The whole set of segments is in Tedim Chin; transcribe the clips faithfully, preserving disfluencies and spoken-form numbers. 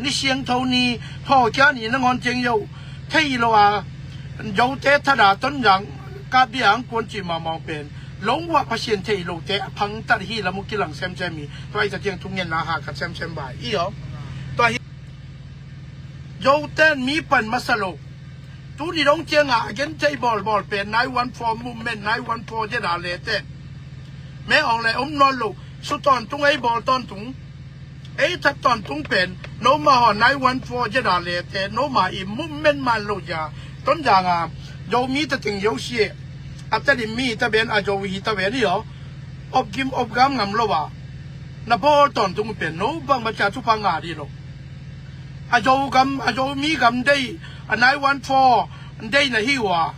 Ni siangtho ni, thawhkia ni nangawn ciang Zo thei lo a, Zote that a Tonzang kap bia ang kuan cih mahmah pen, lungua Pasian thei lote a phangtat hi lam uh kilang semsem hi. Tua hi ta ciang thungenna ha ka semsem bai i aw. Tua hi Zote mi pan masa lo. Tuni dong ciangah a gen thei bawlbawl pen nine one four movement, nine one four Z R A te. Mee Aung Hlaing om nawn lo, su tawntung ei bawl tawntung, ei that tawntung pen noma haw nine one four Z R A te, noma i movement man lo zia. Tonzang a Zomi ta teng Zo si e, a Tedim mi ta ben a Zo hi ta ben i aw. Op gim op gam ngam lo a na bawl tawntung pen no bangmah cia thupha ngah dih lo. A Zogam, a Zomi gam deih, a nine one four deih na hi uh a,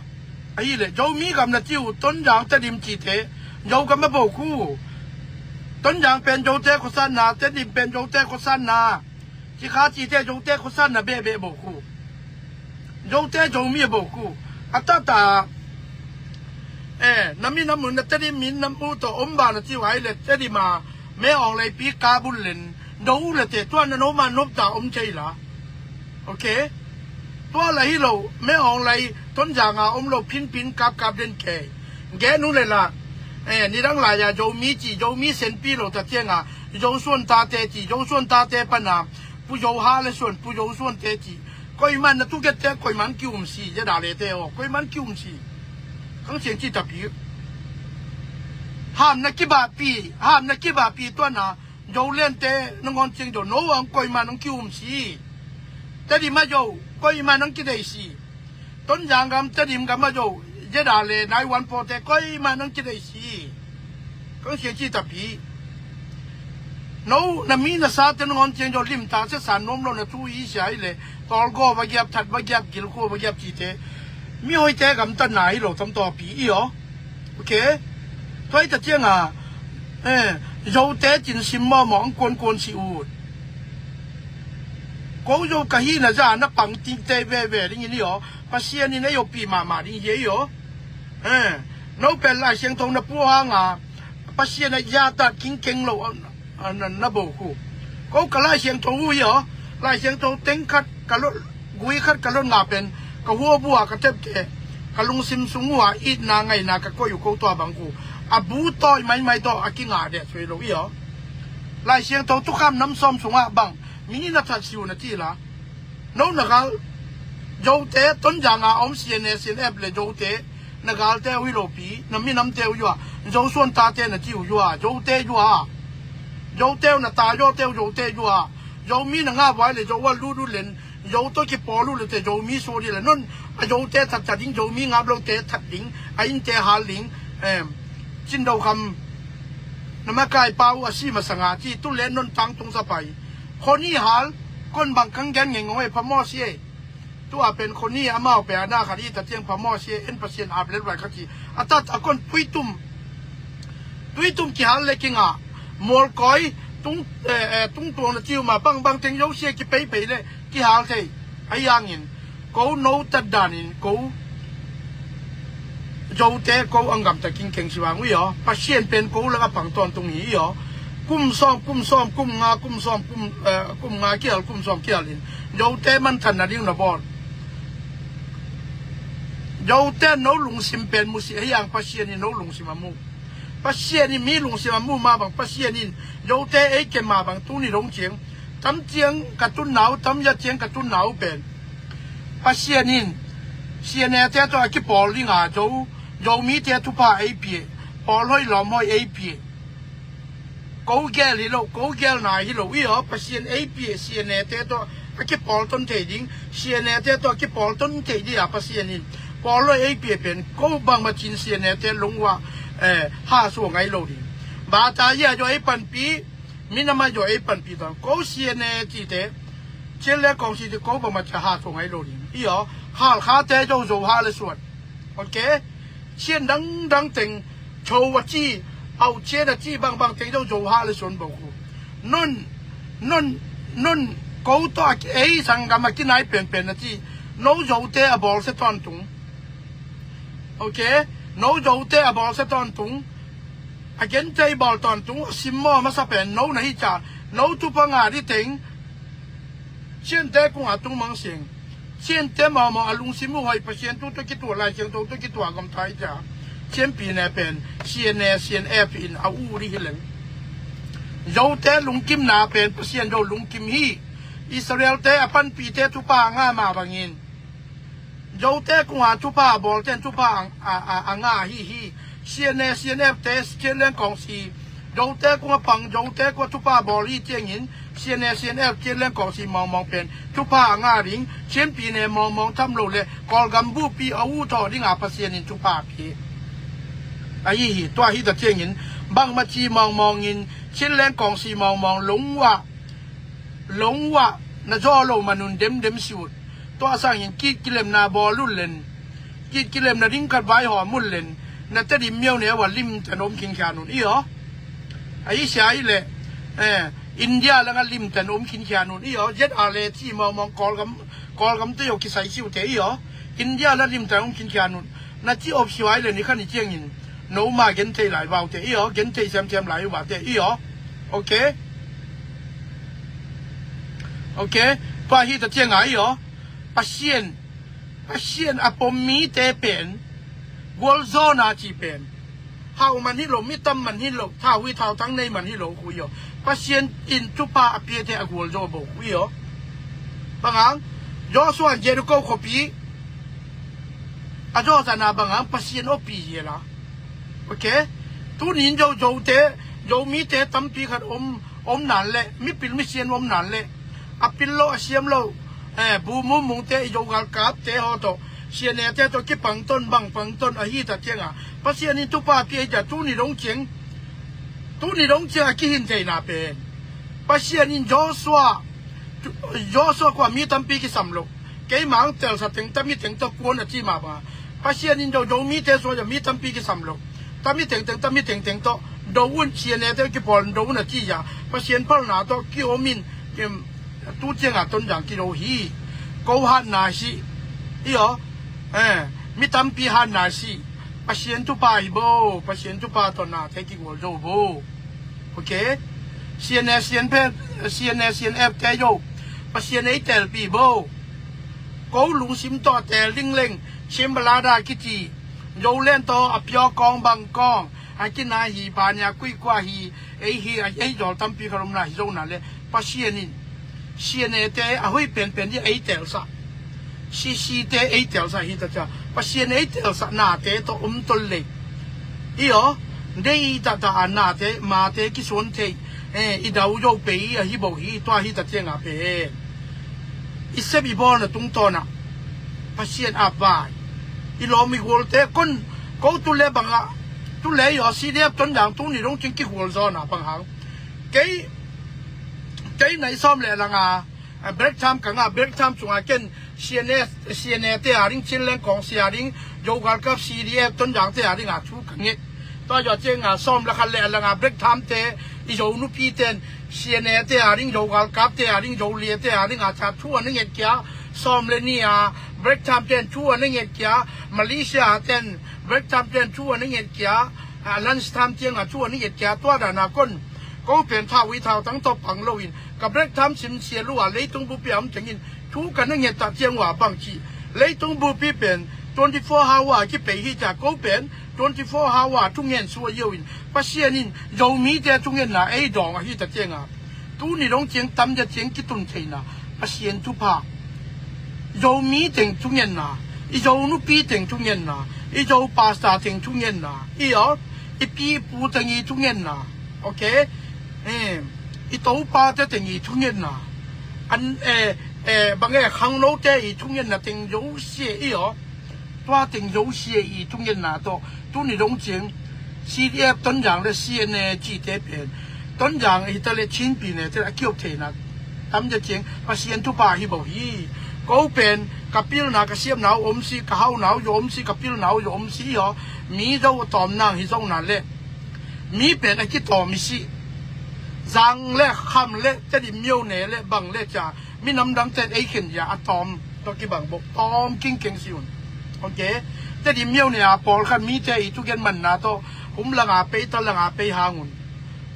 ahileh Zomi gam na ci uh, Tonzang, Tedim cite Zogam a bawk uh. Tonzang pen Zote khuasanna, Tedim pen Zote khuasanna, Cikha cite Zote khuasanna behbeh bawk uh. Zote Zomi a bawk uh. A tata, eh, na minam uh, na Tedim minam uh tawh om ba na ci uh ahileh Tedim a Mee Aung Hlaing pi kap uh len, do uh lete tua na noma nopta om thei la. Ok? Tua la hi lo, Mee Aung Hlaing Tonzang a om lo, phinphin kapkap den kei. Gen uh le la, eh, nidang lai a Zomi ci, Zomi senpi lo ta ciang a, Zo suan tate ci, Zo suan tate pan a Pu Zo Ha le suan, Pu Zo suante ci. Koiman na tuget te, koiman ki-um si, ZRA te aw, koiman ki-um si. Khang Siang ci tapi. Ham na kibahpi, ham na kibahpi tua na, Zo liante nangawn ciang Zo, no ang koiman ang ki-um si. Tedim a Zo, koiman ang kidei si. Tonzang gam, Tedim gam a Zo, ZRA nine one four te, koiman ang kidei si. Khang Siang ci tapi. No, na mi na sate nangawn ciang Zo limtak siasan nuam lo na thu i sia i le, Tawlgaw va giap, That va giap, Gilkhua va giap cite. Mi hoihte gamtatna hi lo tam tawpi i aw. Ok? Tua hi ta ciang a, eh, Zote cin sim mawmaw ang kuankuan si ut. Ko Zo ka hihna zah na pang tikte veve ding in i aw. Pasian in ei opih mahmah ding hi ei aw. Eh, no pen Lai Siangtho na pua hang a, Pasian a zahtak kingkeng lo a, a, na, na bawk uh. Ko ka Lai Siangtho uh hi aw. Lai Siangtho teng khat ka lot, gui khat ka lot ngah pen, ka hua bu a ka tepte, ka lungsim sung uh a itna ngaihna ka koih uh ko tua bang uh. A bu tawi maimai tawh a kingah deh sui lo i aw. Lai Siangtho Thukham nam sawm sungah bang, mi na that si uh na ci la. No na gal, Zote, Tonzang a om CNA, CNF le Zote, na galte uh hi lopi, na minamte uh hi ua, Zo suan tate na ci uh hi ua, Zote hi ua. Zote uh na ta, Zote uh, Zote hi ua. Zomi na ngah vai le Zo uh a lut uh len, Zo tawh kipawl uh le te Zomi suak dih le non, a Zote that, that ding, Zomi ngap lote that ding, a innte hal ding, em, Cin Do Kham, na makai pa uh a si masang a ci, tu le non tangtung sa pai. Khoni hal, kon bang kang gen ngei ngawng ei phamawh si ei. Tua pen khoni amau pe a na khat i ta ciang phamawh si ei, en Pasian ap let vai kha ci. A tat a kon Tuitum. Tuitum kihal le kingah. Mualkawi, tung, eh, eh, tungtuang na ci uh ma bangbang teng Zo si ei kipeipei le kihal thei. Ahi hangin, ko no tat danin, ko Zote ko ang gamta kingkeng si vang uh hi aw. Pasian pen ko lak a pang tawntung hi aw. Kum sawm, kum sawm, kum nga, kum sawm, kum, eh, kum nga kihal, kum sawm kihal in Zote manthan nading na bawl. Zote no lungsim pen mu si, ahi hang Pasian in no lungsim a mu. Pasian in mi lungsim a mu mah bang, Pasian in Zote ei kem mah bang, tuni dong ciang, tam ciang ka tunna uh, tam ya ciang ka tunna uh pen, Pasian in CNA te tawh a kipawl ding a Zo, Zomite thupha ei pia, pawl hoih lawm hoih ei pia. Ko gel hi lo, ko gel nai hi lo i aw, Pasian ei pia, CNA te tawh a kipawl ton thei ding, CNA te tawh a kipawl ton thei ding a Pasian in pawl hoih ei pia pen, ko bangmah cin CNA te lung uh a, eh, hahsuah ngai lo ding. Bata ia zaw ei panpi, minam a zaw ei panpi tawh, ko CNA cite, cin le kawng cite ko bangmah cia hahsuah ngai lo ding i aw. Halkhate zaw, Zo ha le suan. Ok? Cian dangdang teng, cho a ci, au cian a ci bangbang teng Zo, Zo ha le suan bawk uh. Non, non, non, ko tawh a ki-, ei sanggam a kinai penpen a ci, no Zote a bawlsia tawntung. Ok? No Zote a bawlsia tawntung. A gen thei bawl tawntung, a simmawh masa pen no na hi cia, no thupha ngah dih teng, Chin te kung a tung mang sing. Chin te mawngmawng a lungsim uh hoih Pasian tu tawh kituah Lai Siangtho tawh kituah gam thai cia. Chin pi ne pen C N A, C N F in a uh dih hi leng. Zo te lungkimna pen Pasian Zo lungkim hi. Israel te a panpih te thupha a ngah mah bangin Zo te kung a thupha a bawl ten thupha a, a, a, a ngah hi hi. C N A, C N F te Chin leng kawng si Zo te kung a pang, Zo te kung a thupha bawl hi ciangin C N A, C N F Chin leng kawng si mawngmawng pen thupha a ngah ding. Chin pi ne mawngmawng tham lo le Kawlgam bupi a uh thaw ding a Pasian in thupha pi. Ahi hi, tua hi ta ciangin bangmah ci mawngmawng in Chin leng kawng si mawngmawng lung uah, lung uah na zaw lo manun demdem si ut. Tua sangin kit kilemna bawl ut len, kit kilemna ding khat vaihawm ut len, na Tedim miau ne uah limten om khinkhian un i aw. Ahi sia i le, eh, India langa limten om khinkhian un i aw. Zet a le ci mawngmawng Kawlgam, Kawlgam te yo kisai siu te i aw. India la limten om khinkhian un. Na ci op siu ai le ni khan i ciangin no ma gen thei lai vau te i aw, gen thei siamsiam lai vau te i aw. Ok. Ok. Tua hi ta ciang a i aw. Pasian, Pasian a pom mi te pen gualzawhna ci pen hau man hi lo, mi tam man hi lo, thau hui thau thang nei man hi lo khu i aw. Pasian in thupha a pia te a gualzawh bo khu i aw. Bang hang? Joshua in Jericho khuapi a zawhzahna bang hang? Pasian awpi hi la. Ok. Tunin Zo, Zo te, Zo mi te tampi khat om, om nan le, mipil misian om nan le, a pil lo, a siam lo, eh, bu mumung te, i Zo galkap te haw tawh, C N A te tawh kipang ton, bang pang ton, ahi ta ciang a Pasian in thupha pia hi ta, tuni dong ciang, tuni dong ciang a kihin theina pen Pasian in Joshua, Joshua kua mi tampi kisam lo. Keimah ang telsa teng tami teng tawh kuan a ci mah bang a, Pasian in Zo, Zo mi te suai a mi tampi kisam lo. Tami teng teng, tami teng teng tawh do un, C N A te kipawl do un a ci a, Pasian phalna tawh kiom in, em, tu ciang a Tonzang kido hi. Ko hatna si i aw. Eh, mi tampi hatna si. Pasian thupha hi bo, Pasian thupha tawh na te kigual zo bo. Ok. C N A, C N P, C N A, C N F te yo, Pasian ei telpih bo. Ko lungsim tawh a tel ding leng, Chin Balada kici, Zoland tawh a piaw kawng bang kawng, a kina hi, bania kuikua hi, ei hi, ei zawl tampi kha lomna hi zona le, Pasian in C N A te a hoih penpen dih ei telsah. C C te ei telsah hi ta cia. Pasian ei telsah nate tawh om tol lei. I aw, dei tata a nate, mate kisuan thei. Eh, i dau zo pei ahi bo hi, tua hi ta cianga pen i sep i bawlna tungtawna Pasian a vai. I lawm i gualte kon, ko tu le banga, tu le i aw, C D F Tonzang tuni dong cing kigual zawna bang hang. Kei, kei nai sawm le langa, a, break time ka ngah, break time cunga ken C N A, C N A te a ding, Chinland Kawngsi a ding, Zo galkap C D F Tonzang te a ding a thu ka nget. Tua zawh cianga sawm le khat le a langa break time te, i Zo nupi ten C N A te a ding, Zo galkap te a ding, Zo lia te a ding a ca thu a na nget kia, sawm le ni a break time ten thu a na nget kia, Malaysia ten break time ten thu a na nget kia, a, lunch time tianga thu a na nget kia, tua dana kon. Ko pen thau i thau tang tawh pang loin ka break time simsia lua leitung bupi a om tengin thu ka na nget tah ciang ua bang ci. Leitung bupi pen twenty four hour a kipei hi cia, ko pen twenty four hour a thungen suah io in Pasian in Zomite thungetna ei dawng ahi ta cianga tuni dong ciang tamzia ciang kitun theina Pasian thupha. Zomi teng thungetna, i Zo nupi teng thungetna, i Zo pastor teng thungetna, i aw, i pi i pu teng i thungetna, ok? Eh, i topate teng i thungetna, an, eh, eh, bang e, khangnote i thungetna teng zosia i aw, tua teng zosia i thungetna tawh tuni dong ciang C D F Tonzang le C N A cite pen Tonzang hita le Chin pi ne te a kiop theina tamzia ciang Pasian thupha hi bo hi. Ko pen ka pilna ka siamna uh om si, ka hauna uh zo om si, ka pilna uh zo om si i aw, mi zo a tawm nang hi zona le mi pen a kitawm i si. Zang le kham le Tedim miau ne le bang le ca minam dang ten ei khen zia a tawm tawh kibang bok tawm kingkeng si un. Ok. Tedim miau ne a pawlkhat mite i thugen manna tawh hum langa pei ta langa pei hang un.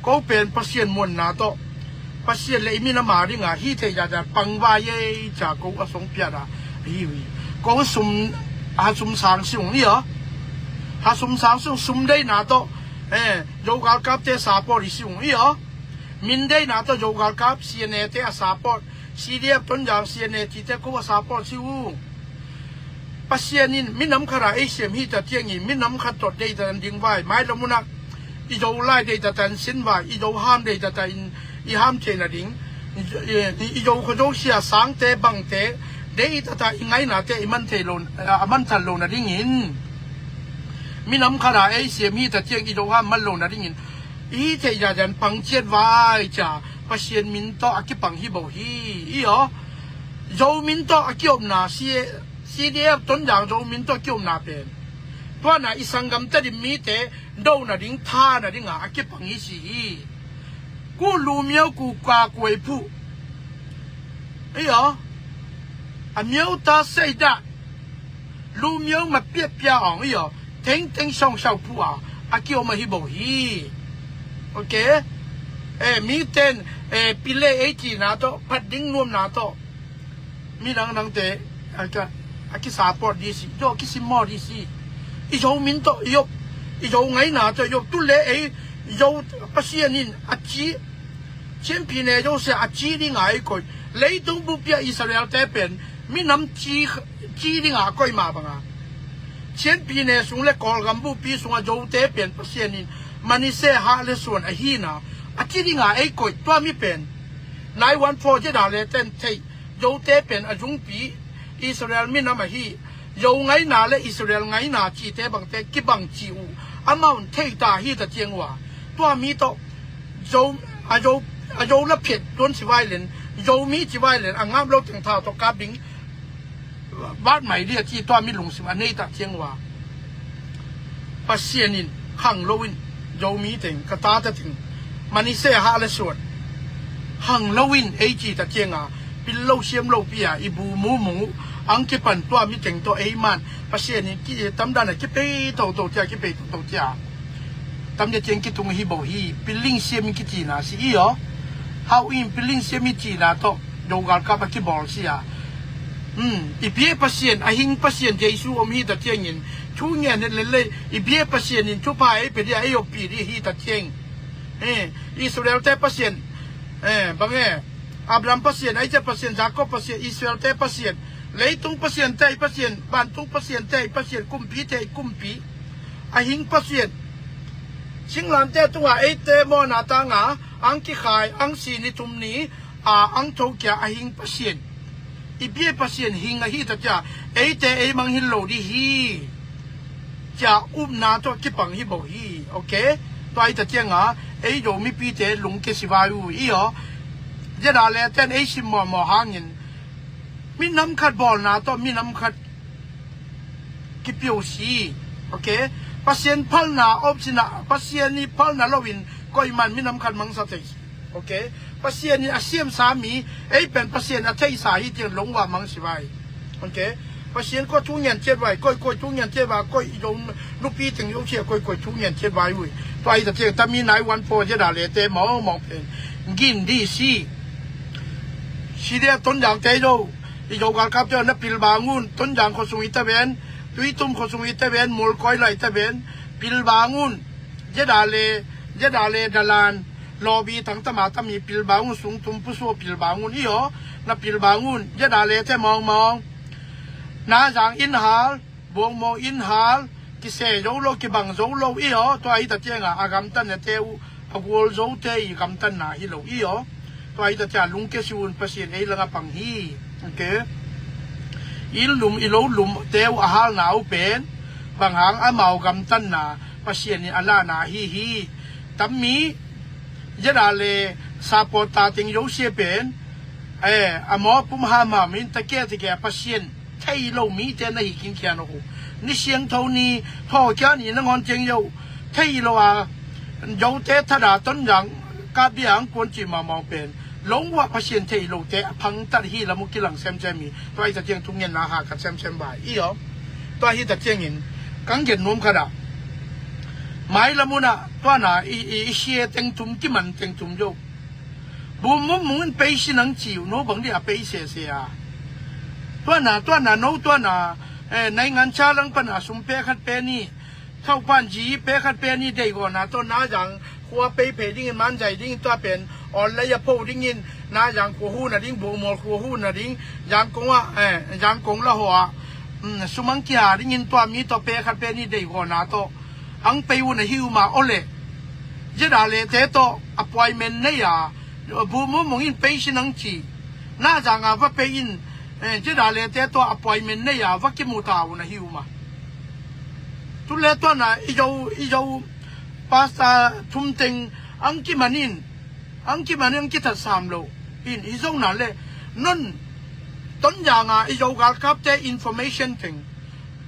Ko pen Pasian muanna tawh Pasian le i minam a dingah hih theih zahzah pangvai ei ca ko a song piat a hi uh hi. Ko sum, ha sum sang sung hi aw. Ha sum sang sung sum deihna tawh, eh, Zo galkapte support hi sung hi aw. Min deihna tawh Zo galkap C N A te a support, C D F Tonzang C N A cite ko a support si uh. Pasian in minam khat a ei siam hi ta ciangin minam khat tawh deih ta tan ding vai, mailam unah i Zo lai deih ta tan sin vai, i Zo ham deih ta tan i ham thei nading, i, i Zo khuazo sia sangte bangte deih ta ta i ngainate i man thei lo, a man thei lo nadingin minam khat a ei siam hi ta ciang i Zo ham man lo nadingin i theih zahzah pang ciat vai ca Pasian min tawh a kipang hi bo hi. I aw, Zo min tawh a kiopna si C D F Tonzang Zo min tawh kiumna pen tuana i sanggam Tedim mite do nading tha nadinga a kipang hi si hi. Ku lumiau ku ka kuai phu, i aw, a miau ta sei dah lumiau ma piapia ong i aw, tengteng song sau phu a a kiom a hi bo hi. Ok. Eh, mi ten, eh, pile ei cina tawh phat ding nuamna tawh mi dangdangte a ki, a ki support di si, zo a ki simmaw di si. I Zo min tawh i op, i Zo ngaina tawh i op, tu le ei Zo Pasian in a ci, Chianpi ne Zo sia a ci dinga i koih. Leitung bupia Israel te pen minam ci, ci dinga a koih ma banga Chianpi ne sung le Kawlgam bupi sunga Zote pen Pasian in Manise hah le suan a hina a ci dinga ei koih tua mi pen nine one four zeda le ten thei Zote pen a zungpi Israel minam ahi. Zo ngaina le Israel ngaina cite bangte kibang ci uh amau thei ta hi ta ciang uh a, tua mi tawh Zo, a Zo, a Zo la phet tuan si vai len, Zo mi ci vai len a ngam lo teng thau tawh kap ding vat mai dia ci tua mi lungsim a nei ta ciang uh a, Pasian in khang lo in Zo mi teng ka ta ta teng Manise hah le suan khang lo in ei ci ta cianga pil lo siam lo pia i bu mu mu ang kipan tua mi teng tawh ei man Pasian in ki tamdan a kipei toto cia kipei toto cia tamde ciang kitung hi bo hi. Pil ling siam in kicina si i aw. Hau in pil ling siam in cina tawh Zo galkap a kibawl si a. Hmm, i bia Pasian, a hing Pasian Jesu om hi ta ciangin thu ngian het lel lei, i bia Pasian in thupha ei pe dia ei oppi di hi ta ciang. Eh, Israel te Pasian, eh, bang e, Abraham Pasian, Isaac Pasian, Jacob Pasian, Israel te Pasian, leitung Pasian te i Pasian, bantung Pasian te i Pasian, kumpi te i kumpi, a hing Pasian. Singlamte tunga eite mawna tanga ang kikhai ang si ni tum ni a ang tho kia a hing Pasian. I bia Pasian hing ahi ta cia eite ei mang hin lo di hi. Cia upna tawh kipang hi bo hi. Ok. Tua ahi ta cianga ei Zo mipite lungke si vai uh i aw. Zeda le ten ei sim mawmaw hangin minam khat bawlna tawh minam khat kipia uh si. Ok. Pasian phalna opsina Pasian i phalna loin koiman minam khat mangsa thei si. Ok. Pasian in a siamsa mi ei pen Pasian a theisa hi tiang longwa mang si vai. Ok. Pasian kua thu ngian ciat vai koi koi thu ngian ciat vai koi i Zo nupi teng Zo sia koi koi thu ngian ciat vai ui. Tua ahi ta ciang tami nine one four zeda le te mawmaw pen gin di si. Sidia Tonzang te Zo i Zo galkap te na pilbang un Tonzang khuasung i ta ven, Tuitum khuasung i ta ven, Mulkoi lai ta ven pilbang un. Zeda le, zeda le dalan lawbi tangtama tami pilbang un sungtum pusuo pilbang un i aw. Na pilbang un zeda le te mawngmawng na zang in hal buangmawng in hal kise zo lo kibang zo lo i aw. Tua ahi ta cianga a gamtan na te uh a gual zote i gamtanna hi lo i aw. Tua ahi ta cia lungke si un Pasian ei langa pang hi. Ok. Inn lum i lo lum te uh a halna uh pen bang hang amau gamtanna Pasian in a lahna hi hi. Tammi zeda le sapawt ta teng Zosia pen eh a mawpum hamham in takia takia Pasian thei lo mite na hi kingkian uh. Ni siangtho ni thawkia ni nangawn teng Zo thei lo a Zote thada Tonzang ka biang kuan ci mamawng pen longwa Pasian thei lote a phangtat hi lam uh kilang semsem hi. Tua ahi ta ciang thungenna ha ka semsem vai i aw. Tua ahi ta ciangin kang gen nuam khat ah mailam unah tuana i, i, i sia tengtum kiman tengtum Zo Bum mum mung in pei si nang ci uh, no bang dia pei sese a. Tuana, tuana, no tuana, eh, naingan cha lang pana sum pe khat pe ni, thau pan ji pe khat pe ni dei gona to na jang khua pei pei dingin man jai dingin tua pen online a po dingin na jang khua hu na ding, bu mol khua hu na ding, jang kong a, eh, jang kong la ho a, mm, sumang kia dingin tua mi to pe khat pe ni dei gona to ang pei uh na hi uh ma ole. Zeda le te to appointment nei a, bu mu mong in pei si nang ci. Na zanga va pei in, eh, zeda le te to appointment nei a va kimu ta uh na hi uh ma. Tu le to na i zo, i zo pasta thum teng ang kimanin, ang kimanin ang kithat sam lo. In i zo na le non ton zanga i zo galkap te information teng.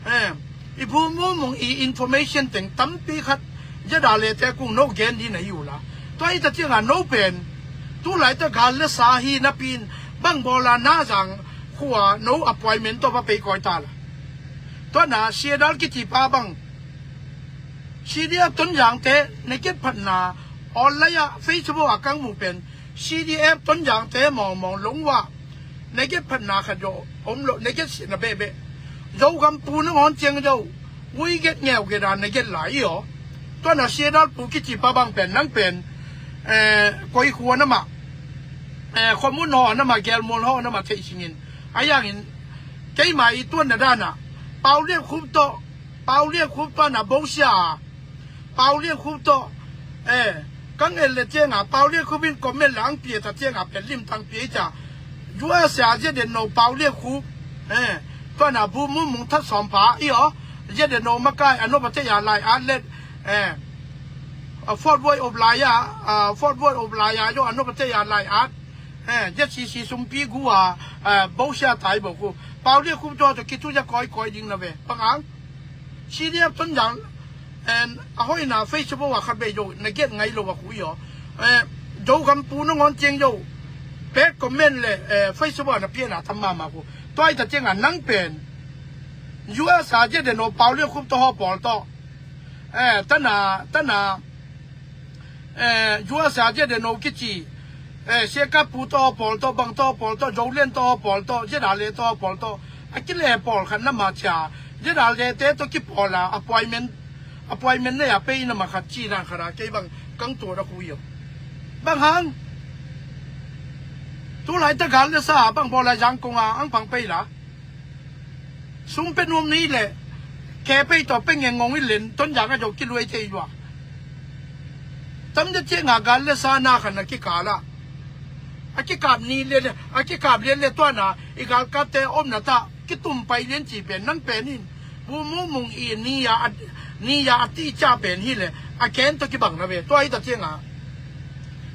Eh, i bu mu mong i information teng tampi khat zeda le te kung no gen di na hi uh la. Tua i ta tianga no pen tu lai ta gal le sa hi na pin bang bola na zang khua no appointment to va pei koi ta la. Tua na siadal kiti pa bang C D F ton zang te na get phat na online a Facebook a kang mu pen C D F ton zang te mong mong long wa. Na get phatna khat zo om lo, na get sina bebe. Zo gam pu na ngon tiang zo. Ui get ngeu get a na get lai i o. Tua na siadal pu kiti pa bang pen nang pen, eh, koi khua na ma, eh, khomun ho na ma, gelmun ho na ma thei singin. Ayangin keima i tuan na dana Pau Lian Khup to, Pau Lian Khup to na bo sia. Pau Lian Khup to, eh, kang el le tianga Pau Lian Khup in comment la ang pia ta tianga pen lim tang pia i ta. U S A zia den no Pau Lian Khup, eh, tua na bu mu mung that som pa i o. Zia den no makai ano pa te ya lai at let, eh, a Fort Boy of lai a, a Fort Boy of lai a yo ano pa te ya lai at, eh, zia si si sumpi gu a, eh, bo sia tai bo gu. Pau Lian Khup to to kitu ya koi koi ding na ve. Pangang. C D F ton zang, en, a hoina Facebook a khat bei zo, na get ngai lo a khu i o. Eh, zo gam pu na ngon tiang zo. Pek comment le, eh, Facebook a na pia na tam mama khu. Tua i ta tianga nang pen U S A zia den no Pau Lian Khup to ho pol to. Eh, tana, tana, eh, U S A zia den no kici. Eh, siaka pu to pol to, bang to pol to, Zolian to pol to, zia da le to pol to. A kile pol khan na ma cia. Zia da le te to ki pol a, appointment, appointment ne a pei na ma khat ci na khat a, kei bang kang tua da khu i o. Bang hang. Tu lai ta gal le sa, bang bola zang kong a, ang pang pei la. Sum pe nuam ni le, ke pei to pe ngeng ngong i len, ton zang a zo ki luai te i lua. Tam de tianga gal le sa na khan a ki ka la. A ki kap ni le le, a ki kap le le tua na, i gal kap te om na ta, ki tum pai len ci pen, nang pen in. Bu mu mung i ni ya, ni ya a ti ca pen hi le, a ken to ki bang na ve, tua i ta tianga.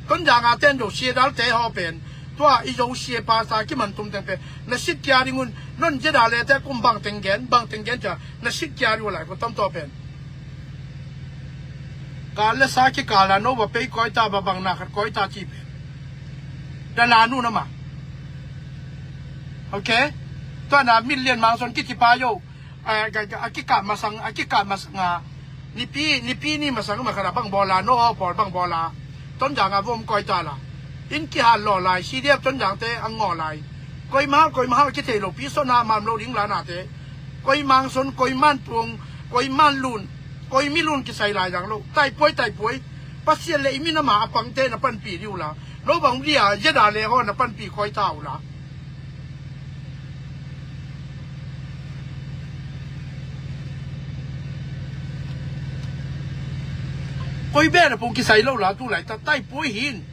Ton zanga ten zo siadal te ho pen. Tua i zo sia pa sa ki man tum teng pen. Na sit kia ding un. Non zia da le te kum bang teng gen, bang teng gen cia. Na sit kia ding un lai ko tam to pen. Ka le sa ki ka la no ba pei koi ta ba bang na khat koi ta ci pen. Da la nu na ma. Okay? Tua na million mang son ki ci pa yo. A, a, a, a kikap masang, a kikap masang a, nipi, nipi ni masang ma khat a bang bola, no pawl bang bola. Tonzang a vom koi ta la. In kihal lo lai, C D F Tonzang te a ngaw lai. Koi mahal, koi mahal kithei lo, pi sona mam lo ding la na te. Koi mangson, koi man tuang, koi man lun, koi mi lun kisai lai zang lo. Taipuai, taipuai. Pasian le i minam a pang te na panpi diu la. No bang dia, zia da le ho na panpi koi ta u la. Koi be na pung kisai lo la tu lai ta, taipuai hin.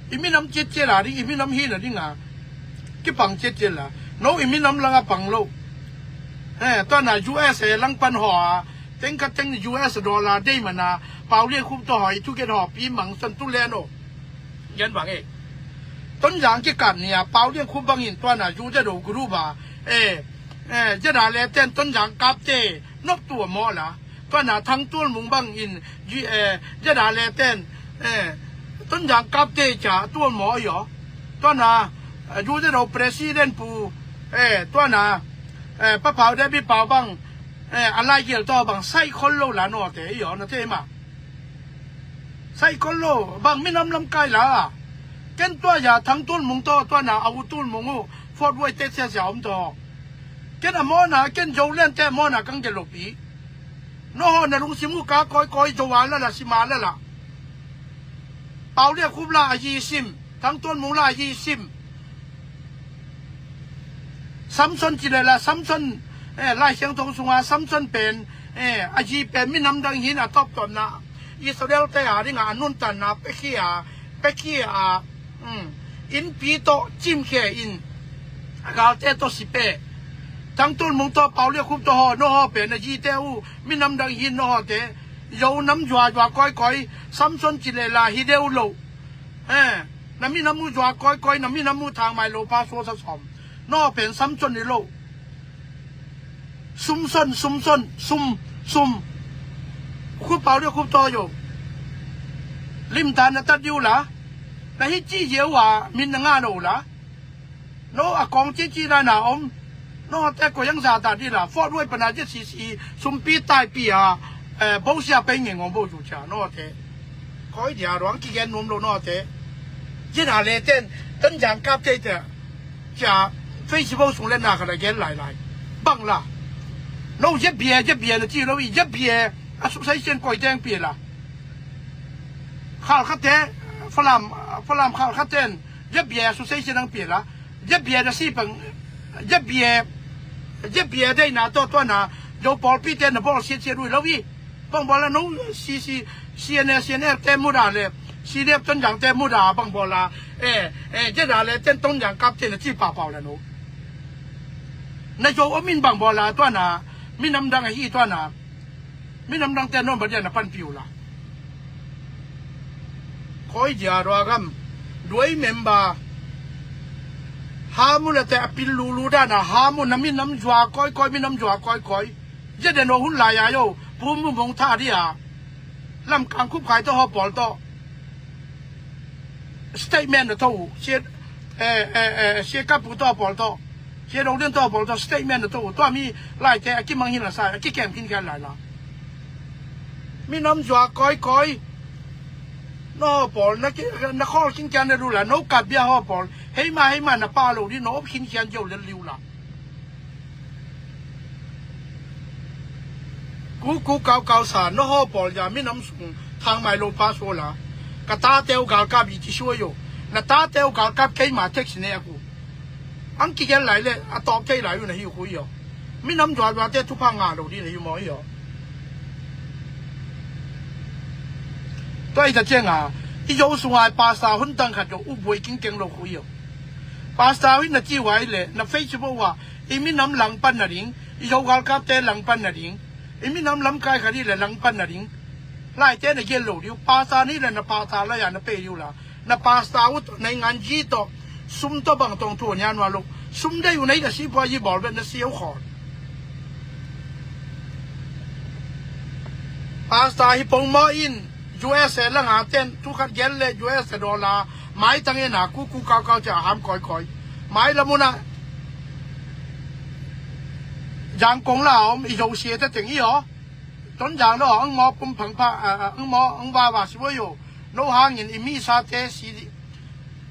I minam ciat ciat la ding, i minam hin a ding a. Kipang ciat ciat la. No i minam lang a pang lo. He, tua na U S A lang pan ho a. Teng khat teng U S dollar dei mana. Pau Lian Khup to ho i tu get ho pi mang san tu le no. Gen bang e. Tonzang kikap ni a, Pau Lian Khup bang in tua na zu zia do group a. E, e, zia da le ten Tonzang kap te, nop tua maw la. Tua na Thang Tual Mung bang in, zi-, e, zia da le ten, e, Tonzang kap te ca tual maw yo. Tua na, e, zu zia do president pu, e, tua na, e, Pa Pau David Pau bang, e, a lai gial to bang sai khol lo la no te yo, na te ma. Sai khol lo, bang minam lam kai la. Ken tua ya Thang Tul Mung tawh tua na a u Tul Mung uh Fort Wayne Texas ya om tawh. Ken a mawna, ken Zoland te a mawna kang gel lo pi. Nawhaw na lungsim uh ka kawikawi, Zo a lala, sim a lala. Pau Liak Khup la a yi sim, Thang Tul Mung la a yi sim. Samson ci le la, Samson, eh, Lai Siangtho sunga Samson pen, eh, a yi pen minam dang hi in a tawptawpna Israel te a dinga a nuntanna pekhia, pekhia a, um, innpi tawh cimkhia in a galte tawh si peh. Thang Tul Mung tawh, Pau Liak Khup tawh haw, nawhaw pen a yite uh minam dang hi in nawhawte. Zo nam zuazua kawikawi, Samson ci le la hi deuh lo. Eh, na minam uh zuak kawikawi, na minam uh thangmai lo pa suasa sawm. Nawhaw pen Samson hi lo. Sumson, Sumson, Sum, Sum. Khup, Pau Liak Khup tawh yo. Limtan na tat diu la. Na hi ci yeu a min na nga lo la. No a kawng cici na na om. No te ko yang za ta di la. Fort Wayne pana je sisi sumpi taipi a, eh, bosia pei ngeng om bo zu cia no te. Koi dia ruang kigen nuam lo no te. Je na le ten, Tonzang kap te te. Cia Facebook sung le na ka la gen lai lai. Bang la. No je bia, je bia na ci lo i, je bia. A su sai sian koi teng pi la. Khal kha te, Falam, Falam khal kha ten, je bia a su sai sian ang pi la. Je bia da si pang, je bia, je bia dei na to to na, Zo pawlpi te na bawl siat siat ui lo i. Bang bawl la no, si, si, CNA, CNF te mu da le, CDF Tonzang te mu da, bang bawl la, eh, eh, je da le, ten Tonzang kap te na ci pa pau la no. Na Zo om in bang bawl la, to na, minam dang a hi to na, minam dang te no ba dia na pan piu la. Koi dia rua gam, duai member, ha mu la te a pil lu lu da na, ha mu na minam zua koi koi, minam zua koi koi. Zia den lo hun lai a yo, pu mu mong tha dia. Lam kang khup khai to ho pawl to. Statement na to, sia, eh, eh, eh, sia kap pu to pawl to. Sia dong den to pawl to, statement na to. Tua mi lai te, a ki mang hin la sai, a ki kem kin kian lai la. Mi nam zua koi koi. No pawl, na ki, na khol kin kian na lu la, no kap bia ho pawl. Hei ma, hei ma na pa lo di, no op kin kian yo le liu la. Ku ku kau kau sa, no ho pawl ya, mi nam sung, thang mai lo pa so la. Ka ta teu gal kap i ti so yo. Na ta teu gal kap kei ma tek sine a ku. Ang ki gel lai le, a top kei lai u na hi u ku yo. Mi nam zua zua te tu pa nga lo di na hi u mo yo. Tua i ta che nga, i yo sung ai pa sa hun tang khat yo, u boi king keng lo ku yo. Pastor in na ci wai le, na Facebook wa, i minam langpan na ding, i Zo galkapte langpan na ding, i minam lamkai khat i le langpan na ding. Laite na gel lo diu, pastor ni le na pastor la ya na pe diu la, na pastor u to, na ingan ji to, sum to bang tong tu nia nua lo, sum de yu na i da si pua yi bol ben na si u khol. Pastor hi pong mo in, U S A langa ten, tu khat gel le U S A dollar, mai tang e na ku ku kau kau cha ham koi koi. Mai la muna, jang kong la om, i Zo sia ta teng i o. Ton jang lo, ang mo pum pang pa, a, a, ang mo, ang ba ba si wo yo. No hangin i mi sa te si di.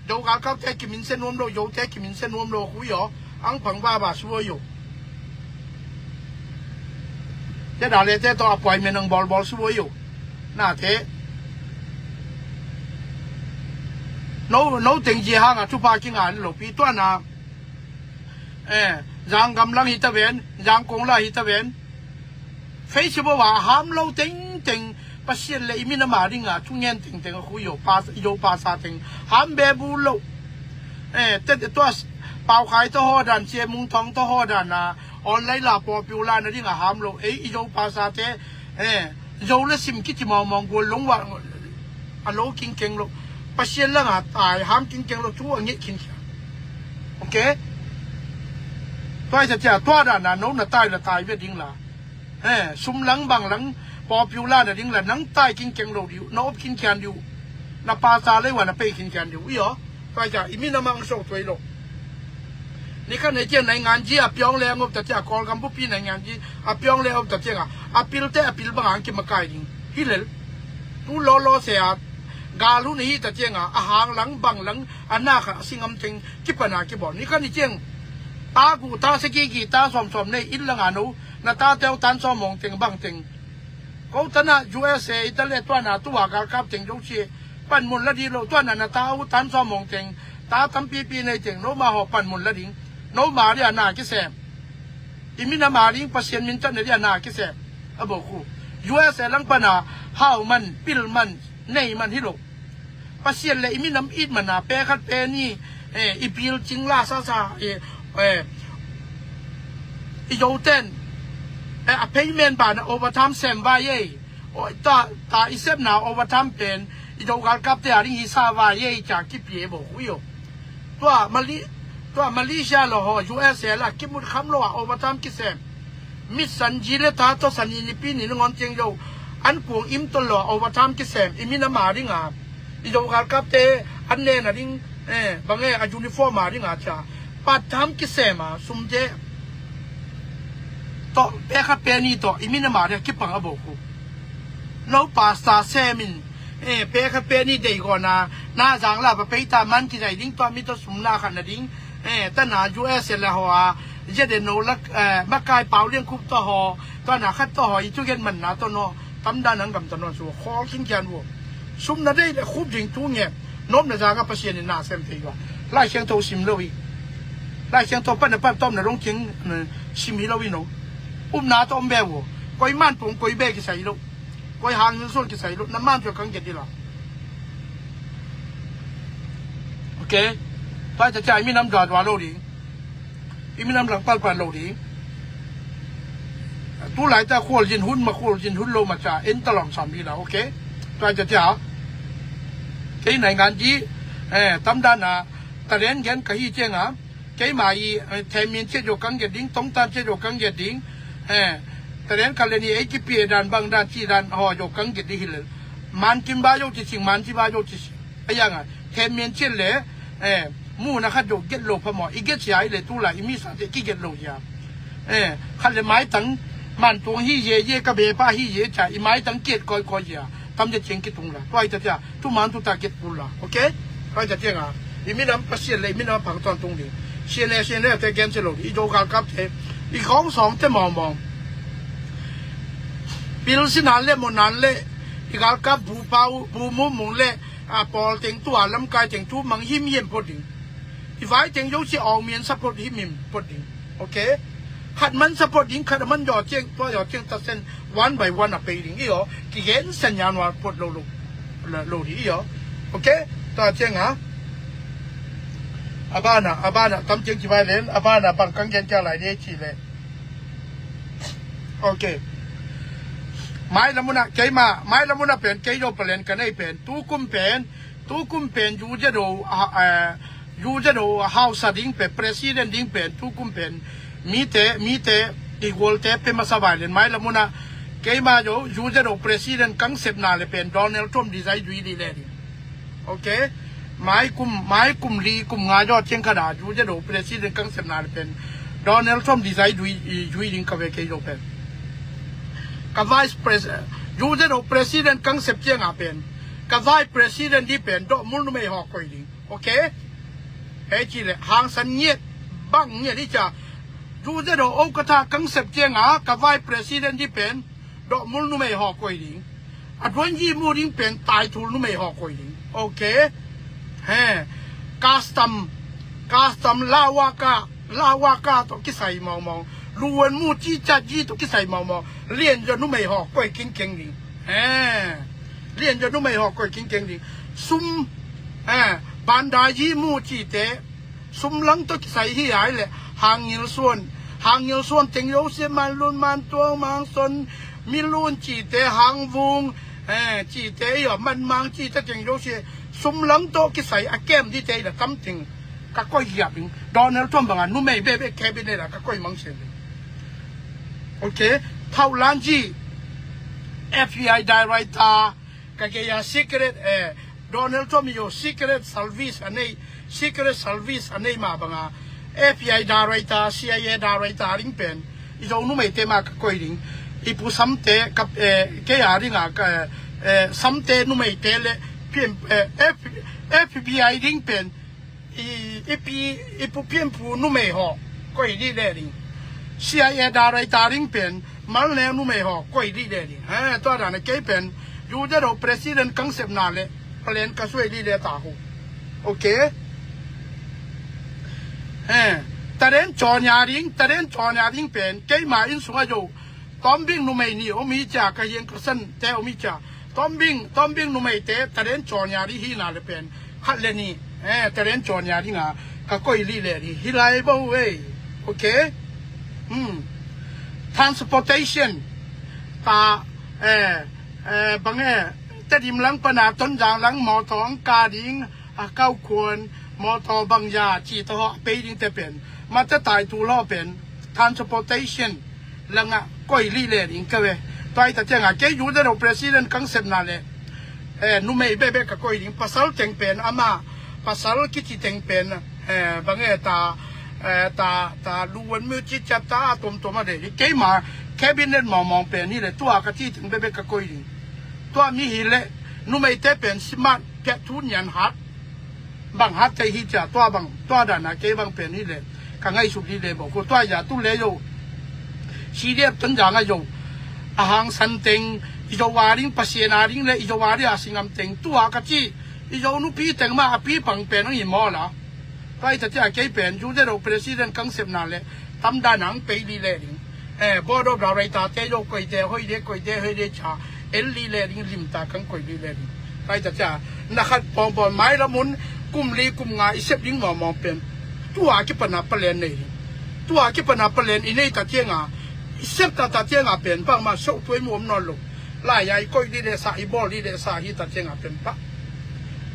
Zo galkapte kimin se nuam lo, Zote kimin se nuam lo, hui aw, ang pang ba ba sua yo. Te da le te to appointment ang bol bol sua yo. Na te. No, no teng ji hang a tu pa ki ngan lo pi tua na. Eh, Zang gam lang hi ta ven, Zang kong la hi ta ven. Facebook ah a ham lo tengteng, Pasian le i minam a ding a thungen tengteng a khu yo pa, yo pa sa teng ham be bu lo. Eh, te, te tua s-, Pau Khai tawh haw dan, Sia Mung Thawng tawh haw dan a, online la popular na ding a ham lo. Ei, i yo pa sa te, eh, yo le sim kiti mawngmawng gual long wa, a lo kingkeng lo. Pasian lang a tai, ham kingkeng lo, thu a ngeh khin khia. Ok? Tua i sa tia, tua dan a, no na tai la tai ve ding la. Eh, sum lang bang lang, popular na ding la, nang tai kingkeng lo diu, na op kinkhian diu, na pa sa lei wa na pei kinkhian diu, i aw, tua i cia, i minam ang so tuai lo. Ni khan hei cia naingan ji a piawng le ang op ta cia, Kawlgam bupi naingan ji a piawng le ang op ta cia nga, a pilte a pil bang ang kimakai ding, hi lel. Tu lo lo se a, Gal hun ahi ta cianga a hang lang bang lang a na kha a singam teng kipana kibawl ni kha ni ciang. Ta gu ta sagigi ta sawmsawm nei inn langa no na tate uh tan sawm mawng teng bang teng. Ko tana U S A i ta le tuana tua galkap teng zo ci panmun la di lo tuana na ta uh tan sawm mawng teng ta tampipi nei teng no ma haw panmun la ding. No ma dia na kisem. I minam a ding Pasian min tatna dia na kisem. A bo khu U S A lang pana hau man pil man nei man hi lo. Pasian le i minam it mana pe khat pe ni, eh, i bil cing la sa sa, eh, eh, i zo ten, eh, a payment bana overtime sem vai ei. O, ta, ta i sepna overtime pen i zo galkapte a ding hi sa vai ei ca kipie bo hui o. Tua Mali, tua Malaysia lo ho U S A la kimut kham lo a overtime kisem. Mit san ji le ta to san ni nipi ni ngon tiang zo. An kuang im to lo a overtime kisem. I minam a ding a i zo galkapte an nen a ding, eh, bang e a uniform a ding a ca part time kisem a sum te. To pe khat pe ni to i minam a ding a kipang a bo khu. No pastor sem in, eh, pe khat pe ni dei gona na zang la pa pei ta man kizai ding to mi to sum na khat na ding. Eh, tana U S A la ho a zia de no lak, eh, makai pau liang khup to ho tana khat to ho i tu gen man na to no. Tam dan ang gam to no su khol kin kian wo. Sum na dei le khup ding tu nge. Nom na zanga Pasian in na sem thei wa. Lai Siangtho sim lo hi. Lai Siangtho pan na pan tom na rong king, eh, sim hi lo hi no. Um na to om be wo. Koi man pung koi be kisai lo. Koi hang hin suan kisai lo. Na man jo kang get di la. Ok. Tua i ta cia i minam dua dua lo ding. I minam lang palpal lo ding. Tu lai ta khual zin hun ma khual zin hun lo ma ca en ta lawm sam hi la, ok. Tua i ta cia. Kei nai ngan ji, eh, tam dan a, ta len gen ka hi ciang a. Keima i, eh, Themin ciat zo kang get ding, Tongtan ciat zo kang get ding. Eh, ta len ka len i ei kipi dan bang dan ci dan ho zo kang get ding hi le. Man kim ba zo ci sing, man ci ba zo ci sing. A yang a, Themin ciat le, eh, mu na khat zo get lo pha mo, i get sia i le tu la, i mi sa te ki get lo sia. Eh, khat le mai tang, man tuang hi ye ye ka be pa hi ye ca, i mai tang kiat koi koi ya. Tam de ciang ki tung la. Tua i ta cia, tu man tu ta get pul la. Ok? Tua i ta ciang a. I minam Pasian le, i minam pang tuan tung di. Sian le, sian le, te gen se lo di. I zo galkap te. I kong song te mong mong. Pil sinan le, mo nan le. I galkap bu pau, bu mu mung le. A pawl teng tua lamkai teng tu mang him him po ding. I vai teng zo si aw mien support him him pot ding. Ok? Khat man support ding, khat man yaw ciang, tua yaw ciang ta sen one by one a pei ding. Iyo, ki gen sen yan wa pot lo lo. Lo, lo di iyo. Ok? Tua ciang ha. A bana, a bana, tam ciang ci vai len, a bana bang kang gen kia lai de ci le. Ok. Mai lamuna, keima, mai lamuna pen, kei zo palen ka nei pen, tu kum pen, tu kum pen U Z O, ah, eh, U Z O hausa ding pen, president ding pen, tu kum pen, mite, mite, i gual te pe masa vai len mai lamuna, keima zo, U Z O president kang sepna le pen, Donald Trump di zai zui di le ding. Ok? Mai kum, mai kum li, kum nga zo ciang ka da, U Z O president kang sepna le pen, Donald Trump di zai zui, zui ding ka ve kei zo pen. Ka vice president, U Z O president kang sep ciang a pen. Ka vice president di pen, do mul numei ho koi ding. Ok? Hei ci le, hang san ngiat, bang ngiat i ca. U Z O o ka tha kang sep ciang a, ka vice president di pen, do mul numei ho koi ding. A duan yi mu ding pen, tai thul numei ho koi ding. Ok? He, custom, custom lawa ka, lawa ka to kisai mau mau. Luan mu ci ca ji to kisai mau mau. Lian zo numei ho koi king keng ding. Eh, lian zo numei ho koi king keng ding. Sum, eh, banda yi mu ci te, sum lang to kisai hi ai le, hang ngil suan. Hang ngil suan teng yo sia man lun man tuang mang son, mi lun ci te hang vung, eh, ci te yo man mang ci te teng yo sia. Sum lang to kisai a kem di te la tam teng. Ka koi hiap ing. Donald Trump banga numei bebe cabinet a ka koi mang sia. Ok. Thau lan ji F B I director, ka ke ya secret, eh, Donald Trump yo secret service a nei, secret service a nei ma banga F B I director, C I A director a ring pen. I zo numei te ma ka koi ring. I pu sam te ka, eh, ke ya ring a ka, eh, sam te numei te le pian, eh, F, FBI ding pen i, i pi, i pu pianpu numei haw koih lih leh ding. CIA director ding pen malneu numei haw koih lih leh ding. Eh, tua dan a kei pen U Z O president kang sepna le plan ka suai lih leh ta hu. Okay. Eh, Taden Cawnya ding, Taden Cawnya ding pen keima inn sungah zo Tawmbing numei nih om hi cia, ka hiang ka sante om hi cia. Tawmbing, Tawmbing numeite Taden Cawnya ding hina le pen khat le nih, eh, Taden Cawnya dinga ka koih lih leh ding hi lai bo ei. Okay. Hmm. Transportation ta, eh, eh, bang e, Tedim lang pana Tonzang lang mawtaw ang ka ding, a kau khuan mawtaw bang ya ci tawh a pei dingte pen mate tai tu law pen transportation langah koih lih leh ding ka ve. Tua hi ta cianga kei U Z O president kang sepna le, eh, numei bebe ka koih ding, pasal teng pen ama, pasal kici teng pen, eh, bang e ta, eh, ta, ta luan mu ci ciat ta a tuamtuam a dei ding. Keima cabinet mawngmawng pen hi le tua ka ci teng bebe ka koih ding. Tua mi hi le numeite pen simat piat thu nian hat bang hat thei hi cia, tua bang, tua dana kei bang pen hi le ka ngaihsut hi le bo ko tua ya tu le yo. CDF Tonzang a yo, a hangsan teng, i zo a ding Pasian a ding le i zo a ding a singam teng tua ka ci. I zo nupi teng ma a pi pang pen ang hi maw la. Tua hi ta cia kei pen U Z O president kang sepna le tamdan ang pei lih leh ding. Eh, board of director te zo koite hoih de, koite hoih de cia el lih leh ding, limta kang koih lih leh ding. Tua hi ta cia na khat pawngpawn mai lamun kum li kum nga i sep ding mawngmawng pen tua kipana palen nei ding. Tua kipana palen i nei ta cianga, i sep ta ta cianga pen bangma soh tuai mu om nawn lo. Lai-a i koih dih leh sa, i bawl dih leh sa hi ta cianga pen pah.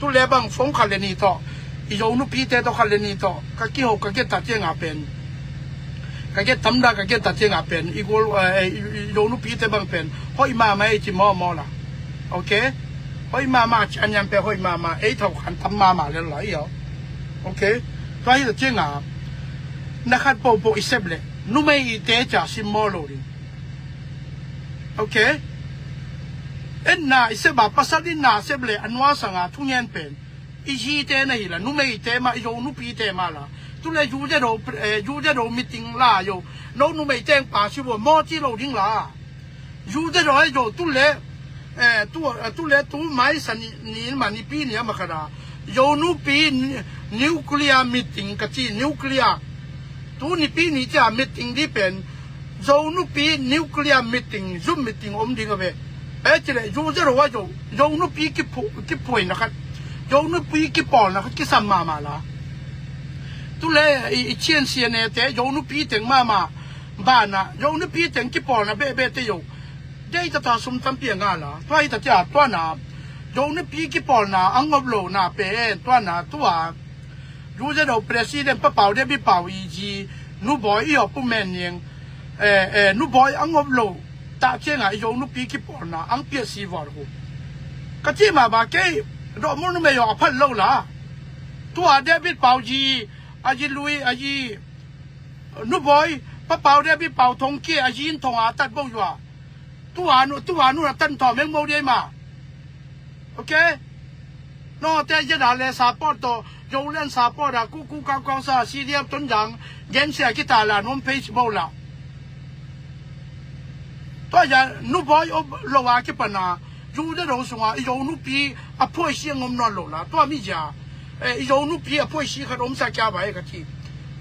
Tu le bang phone khat le nih tawh, i zo nupite tawh khat le nih tawh ka kiho ka get ta cianga pen, ka get tamda ka get ta cianga pen i gol, eh, i, i zo nupite bang pen hoih mahmah ei ci mawmaw la. Okay. Hoih mahmah ci a niam pen hoih mahmah ei thaukhan tam mahmah le la i aw. Okay. Tua hi ta cianga na khat pohpoh i sep leh numei i te cia sim maw lo ding. Okay. Etna i sep a, pasal itna sep le a nuasanga thungen pen i zite na hi la, numeite mah, i zo nupite mah la. Tu le U Z O, eh, U Z O meeting la yo, no numei teng pa si bo maw ci lo ding la. U Z O, eh, zo tu le, eh, tu, eh, tu le tu mai sa ni, ni ma nipi ni a ma kha da. Zo nupi ni, nuclear meeting ka ci, nuclear. Tu nipi ni cia meeting di pen Zo nupi nuclear meeting, Zoom meeting om ding a ve. Eh, ci le U Z O a zo, zo nupi kiphu-, kiphuaina khat, zo nupi kipawlna khat kisam mahmah la. Tu le i, i cian sian e te, zo nupi teng mahmah bana, zo nupi teng kipawlna behbeh te zo. Dei tata sum tampi a nga la. Tua hi ta cia tuana, zo nupi kipawlna a ngop lo na pen tuana tua U Z O president Pa Pau, David Pau i zi, nubawi i aw Pu Men Niang, eh, eh, nubawi a ngop lo ta cianga i zo nupi kipawlna ang piat si vawr hu. Ka ci mah ba kei dawhmul numei aw a phat lo la. Tua David Pau zi, a zi lui, a zi nubawi, Pa Pau David Pau thong kia, a zi in thong a tat bo yua. Tua nu, tua nu na tan tawm heng mo dei ma. Okay. No te zeda le support to, Zoland support a, ku, ku kau kau sa, C D F Tonzang, gen sia kita la, nom page bo la. Tua ya, nubawi om lo a kipana, U Z O sunga, i zo nupi, a phuai siang om nawn lo la, tua mi zia, eh, i zo nupi, a phuai si khat om sa kia bai ka ci.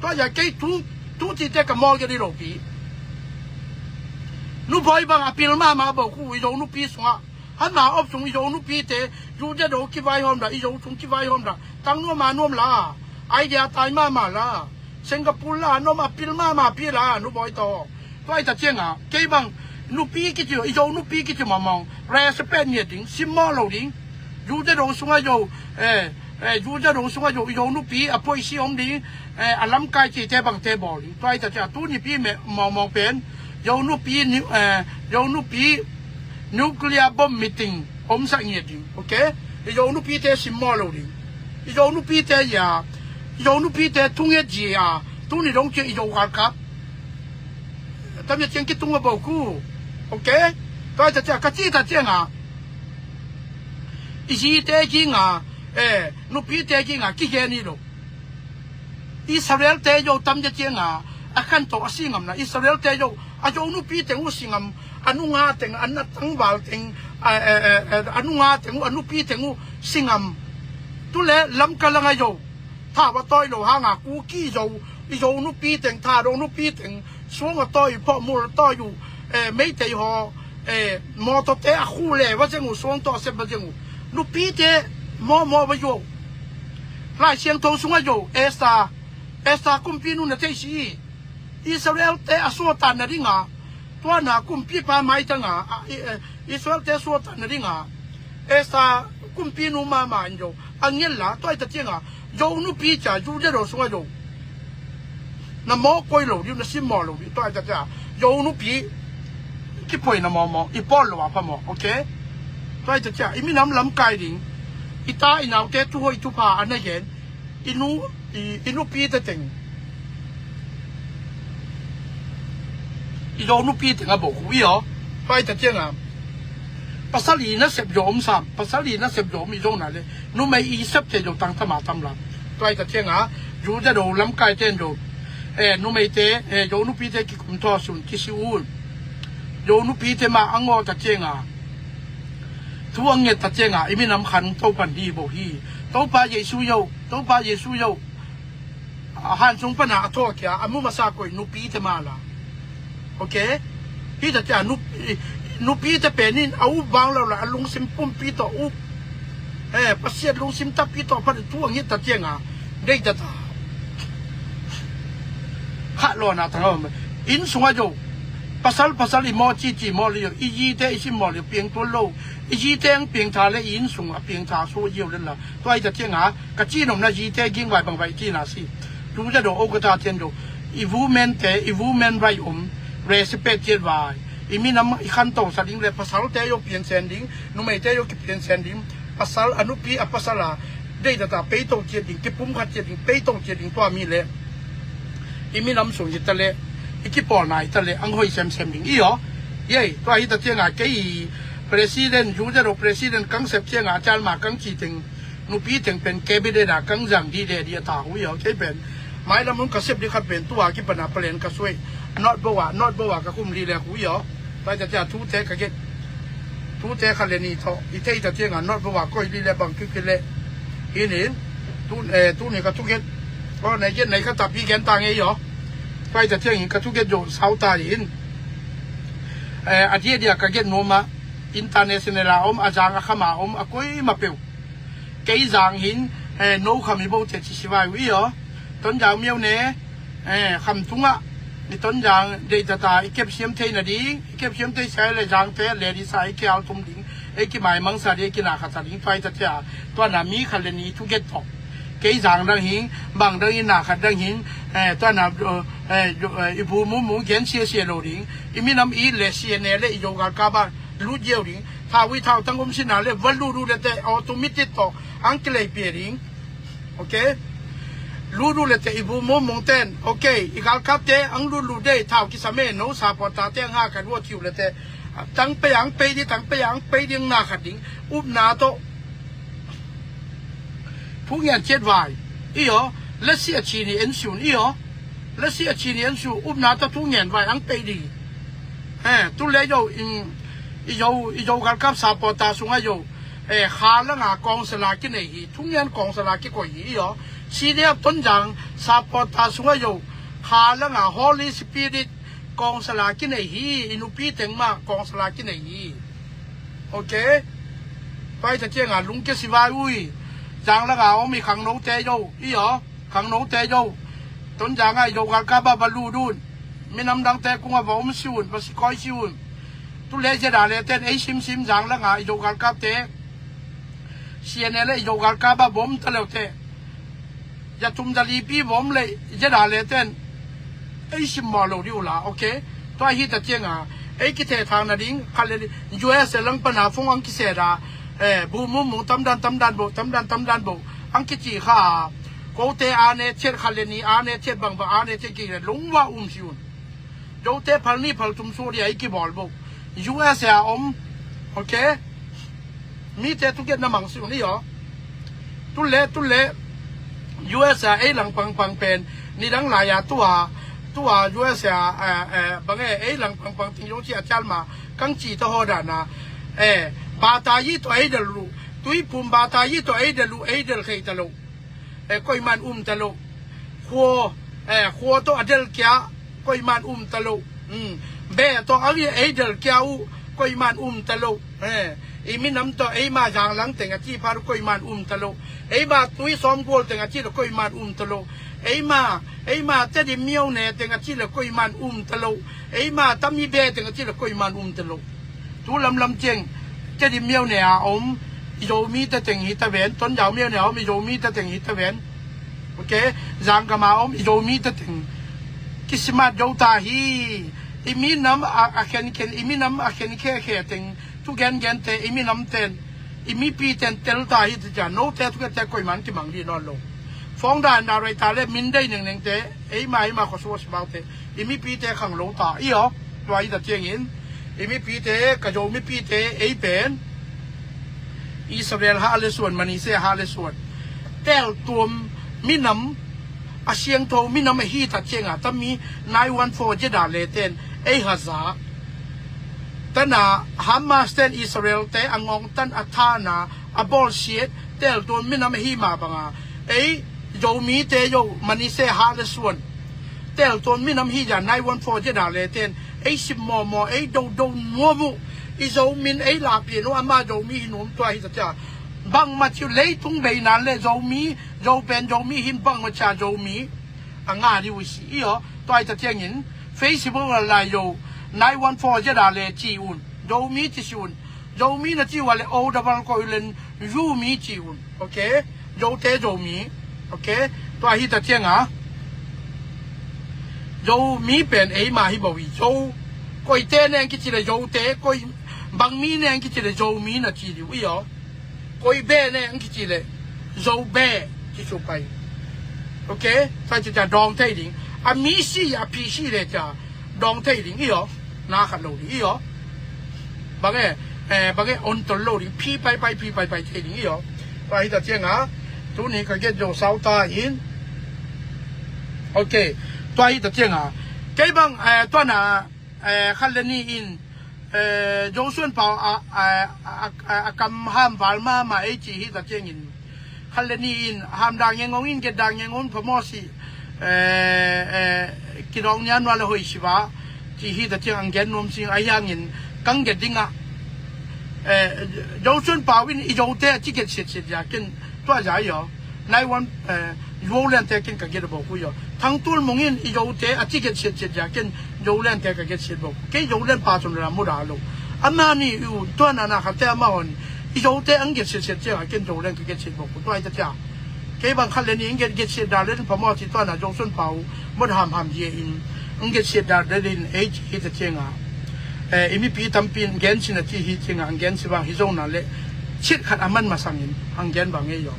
Tua ya, kei tu, tu ti te ka mawl ke di lo pi. Nubawi bang a pil mahmah bo ku, i zo nupi sunga. Hana op sung i zo nupi te, U Z O kivaihawm da, i zo sung kivaihawm da. Tang nuam a nuam la, idea tai mahmah la. Singapore la, nom a pil mahmah pi la, nubawi to. Tua hi ta cianga, kei bang, nupi kici, i zo nupi kici mamawng. Respect ngiat ding, sim maw lo ding. U Z O sunga zo, eh, eh, U Z O sunga zo, i zo nupi, a phuai si om ding, eh, a lamkai ci te bang te bawl ding. Tua hi ta cia, tu nipi me, mawngmawng pen, zo nupi, nu-, eh, zo nupi, nuclear bomb meeting om sak ngiat ding, okay? I zo nupite sim maw lo ding. I zo nupite ya, i zo nupite thunget zi a, tuni dong cia i zo galkap. Tamia ciang kitung a bo ku, okay? Tua hi ta cia, ka ci ta cianga. I zite kinga, eh, nupite kinga kigen hi lo. Israelte yo tam dia cianga a khanto a si ngamna Israelte yo a yo nupi teng uh si ngam, a nunga teng, a na tangval teng, a, eh, eh, eh, a nunga teng uh, a nupi teng uh si ngam. Tule Lamka langa yo tha va tawi lo hanga Kuki yo, i yo nupi teng, Thadou nupi teng suang a tawi, pawh mul a tawi uh, eh, Meitei haw, eh, mawtawte a khu le va zeng uh, suang tawh a sep va zeng uh. Nupite mawmaw va yo. Lai Siangtho sunga yo Esther, Esther kumpi nu na thei si. Israelte a suahtanna dinga, tuana kumpipa maitanga, a, i, eh, Israelte suahtanna dinga Esther kumpi nu mama in yo a ngen la, tua hi ta cianga yo nupi cia Judah dawr sunga yo na mawh koi lo dih uh, na simmawh lo dih uh. Tua hi ta cia yo nupi kipuaina mawmaw, i pawl lo a phamawh, okay? Tua hi ta cia i minam lamkai ding, i ta i naute thuhoih thupha a na gen, i nu, i, i nupi te teng, i zo nupi teng a bok uh i aw. Tua hi ta cianga pasal i nasep zo om sam, pasal i nasep zo om i zona le numei i septe zo tangtama tamla. Tua hi ta cianga Judah do lamkai ten zo, eh, numeite, eh, zo nupite kikum thaw sun kisi un. Zo nupite ma a ngawh ta cianga thu a nget ta cianga i minam khan Topan di bo hi. Topa Jesu yo, Topa Jesu yo. A han sung pana a thaw kia a mu masa koi nupite ma la. Okay? Hi ta cia nup, nupite penin a up bang lo la a lungsim pumpi tawh up. Eh, Pasian lungsim tapi tawh pan thu a nget ta cianga dei ta ta. Kha lawna tang a om. Inn sunga zo pasal, pasal i maw cici maw li, i zite i sim maw li, piang tuan lo. I zite ang piang tha le i inn sung a piang tha su a zio len la. Tua hi ta cianga ka ci nopna zite ging vai bang vai cina si. Tu za do o ka ta cian do i women te, i women vai om, respect cian vai. I minam i khanto sa ding le pasalte yo pian sen ding, numeite yo kipian sen ding. Pasal a nupi a pasal a deidata peito ciat ding, kipumkhat ciat ding, peito ciat ding, tua mi le i minam sung hi ta le, i kipawlna hi ta le ang hoi semsem ding i aw. Yei, tua hi ta cianga kei president, Judah do president kang sep cianga a cialma kang ci teng, nupi teng pen cabinet a kang zang di de di a ta hu i aw. Kei pen mailam hun ka sep di khat pen tua kipana palen ka suai. Not bo a, not bo a ka kum li le hu i aw. Tua hi ta cia thute ka get, thute kha le ni thaw i thei ta cianga not bo a koi li le bang kik le. Hi ni, tu, eh, tu ni ka tu get. Aw, nei get nei ka tapi gen ta ngei i aw. Tua hi ta ciangin ka tu get zo sau ta in. Eh, a dia dia ka get noma international a om, a zang a khama om, a koi ma peu. Kei zang hin, eh, no kham i bo te ci si vai uh i aw. Tonzang miau ne, eh, kham tungah i Tonzang deitata i kepsiam theina ding, i kepsiam thei sai le zangte le di sa i kial tum ding, ei kimaimangsa ding, ei kinakhatsa ding, tua hi ta cia. Tuana mi khat le ni thuget tawh kei zang dang hing, bang dang in, nakhat dang hing, eh, tuana, eh, eh, i bu mu mu gen sia sia lo ding, i minam i le sia ne le i zo galkap a lut yeu ding. Thau i thau tang um sina le va lut uh le te automatic tawh ang kilei pia ding. Okay? Lut uh le te i bu mumung ten. Okay, i galkapte ang lut lut dei thau kisa me no sa pawta te ang ha ka ruat hiu le te. Tang pei ang pei di, tang pei ang pei di ang na khat ding. Upna tawh thu ngian ciat vai. I aw, lasi a ci ni en siun i aw. Lasi a ci ni en siun upna tawh thu ngian vai ang pei di. Eh, tu le yo in, i yo, i yo galkap sa pawta sunga yo. Eh, kha langa kawngsala kinei hi, thungian kawngsala kikoi hi i aw. C D F Tonzang sa pawta sunga yo. Kha langa Holy Spirit kawngsala kinei hi, i nupi teng mah kawngsala kinei hi. Okay? Pai ta cianga lungkia si vai ui. Zang langa om i khangnote yo i aw. Khangnote yo. Tonzanga i yo galkap a va lut un. Minam dangte kunga va om si un, va sikoi si un. Tu le zeda le ten ei simsim zang langa i zo galkapte. C N L le i zo galkap a vom ta leute. Za tum za lipi vom le zeda le ten ei simmawh lo dih uh la, okay? Tua hi ta cianga ei kithehthang nading khat le U S A lang pana phung ang kiseda, eh, bu mumung tamdan tamdan bo, tamdan tamdan bo ang kici kha. Kote a ne thiat khat le ni a ne thiat bangba a ne thiat kik le lungwa um si un. Zote phal ni phal tum suh dia i kibawl bo. U S A om. Okay? Mite thugen na mang sih un i aw. Tule tule U S A ei lang pangpang pen nidang lai-a tua tua U S A, eh, eh, bang e ei lang pangpang ting yo ci a cial ma kang ci ta haw dana, eh, bata yi tawh ei del lu, tuipum bata yi tawh ei del lu, ei del thei ta lo. Eh, koiman um ta lo. Khua, eh, khua tawh a del kia koiman um ta lo. Be tawh a ei del kia uh koiman um ta lo. Eh, i minam tawh eima zanglang teng a ci phat uh koiman um ta lo. Eima tui sawm gual teng a ci le koiman um ta lo. Eima eima Tedim miau ne teng a ci le koiman um ta lo. Eima tami be teng a ci le koiman um ta lo. Tu lamlam ciang Tedim miau ne a om i Zomi te teng hi ta ven, Tonzau miau ne a om i Zomi te teng hi ta ven. Ok, Zangkam a om i Zomi te teng kisimat zo ta hi. I minam a, a khenkhen, i minam a khen khekhe teng tu gengente i minam ten i mipi ten tel ta hi ti cia note thukete koiman kimang dih nawn lo. Fawng dan da rei ta le min dei nengnengte eima eima khuasuak simaute i mipite khang lo ta i aw. Tua hi ta ciangin i mipite, ka Zo mipite ei pen Israel hah le suan, Manise hah le suan, teltuam minam, a siangtho minam ahi ta cianga tami nine one four Jeddah le ten ei haza tana Hamas ten Israel te a ngongtan a thana a bawlsiat teltuam minam ahi ma banga ei Zomite yo Manise hah le suan teltuam minam hi ja nine one four Jeddah le ten ei sim mawmaw, ei dodo nuam uh. I Zomin ei lahpin uh, ama Zomi hi nuam tua hi ta cia. Bangmah ciu leitung beinan le Zomi, Zo pen Zomi hin bangmah cia Zomi a nga dih uh i si i aw. Tua hi ta ciangin Facebook a lai yo nine one four Jeddah le ci un, Zomi ci si un. Zomi na ci uh a le o double ko i len Zumi ci un. Ok, Zote Zomi. Ok, tua hi ta cianga Zomi pen eima hi bo i Zo. Koite neng kici le Zote, koi bangmi neng kici le Zomi na ci dih uh i aw. Koi be neng kici le Zo be kici uh pai. Ok, tua ci cia dawng thei ding. A mi si a pi si le cia dawng thei ding i aw. Na khat lo ding i aw. Bang e, eh, bang e on tol lo ding, phi paipai phi paipai thei ding i aw. Tua hi ta cianga tuni ka gen zo sau ta in. Ok, tua hi ta cianga kei bang, eh, tua na, eh, khat le ni in, eh, Zo Suan Pau a, a, a, a, a kam ham val mama ei ci hi ta ciangin khat le ni in ham dang ngengong in, get dang ngengong phamawh si, eh, eh, kidawng nia nua le hoi siva ci hi ta ciang ang gen nuam sing a hiangin kang get dingah, eh, Zo Suan Pau in i Zote a ci get siatsiat ya kin tua za i aw. Nine one, eh, Zoland te kin ka get a bawk uh i aw. Thang Tul Mung in i Zote a ci get siatsiat ya kin Zoland te ka get siat bawk uh. Kei Zoland pa cun la mu da lo. Ama ni i un tua na na khat te ama hon i Zote ang get siatsiat ciang a kin Zoland ka get siat bawk uh. Tua hi ta cia. Kei bang khat le ni in get, get siat da le phamawh ci tua na Zo Suan Pau mot hamham hi in ang get siat da le in ei ci hi ta cianga. Eh, i mipi tampi in gen sin a ci hi cianga ang gen si bang hi zo na le chit khat a man masangin ang gen bang ei aw.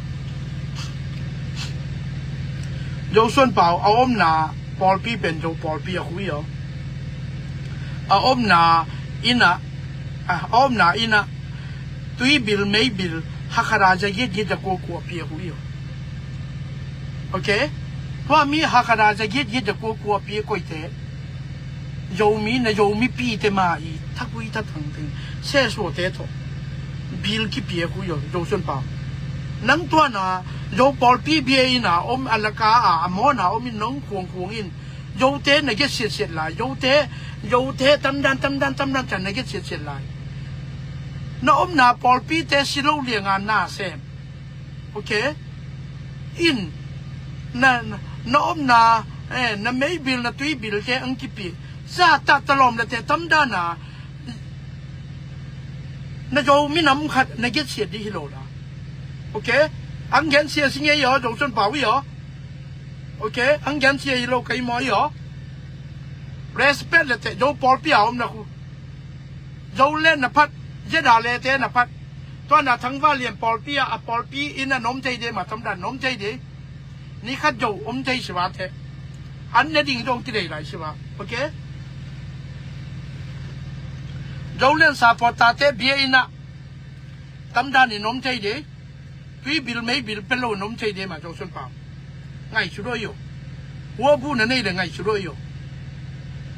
Zo Suan Pau a omna pawlpi pen Zo pawlpi a hui aw. A omna ina, a omna ina tui bil, mei bil, hakhara za giat giat za kua kua pi a hui aw. Ok? Tua mi hakhara za giat giat za kua kua pi a koite Zomi na Zomi pite ma i thakui ta thang teng sesuate thaw bil kipiak uh i aw. Zo Suan Pau, nang tua na Zo pawlpi bia ina om a laka a a mawna om in nong khuang khuang in Zote na get siatsiat lai, Zote, Zote tamdan tamdan tamdan can na get siatsiat lai. Na omna pawlpite si lo lianga na sem. Ok? In na, na, na omna, eh, na mei bil na tui bil te ang kipi za ta talawm la te tamdana na Zo minam khat na get siat dih hi lo la. Ok? Ang gen sia si ngei aw, Zo Suan Pau i aw. Ok? Ang gen sia hi lo kei maw i aw. Respect le te Zo pawlpi a om na khu. Zoland na phat, Jeddah le te na phat. Tua na Thangvalian pawlpi a, a pawlpi in a nom thei de ma tamdan nom thei de. Ni khat Zo om thei siva te. An ne ding dong kidei lai siva. Ok? Zoland supporter te bia ina Tamdan in om thei de. Tui bil mei bil pe lo in om thei de mah Johnson Pau. Ngaihsut oi aw. Huabu na nei le ngaihsut oi aw.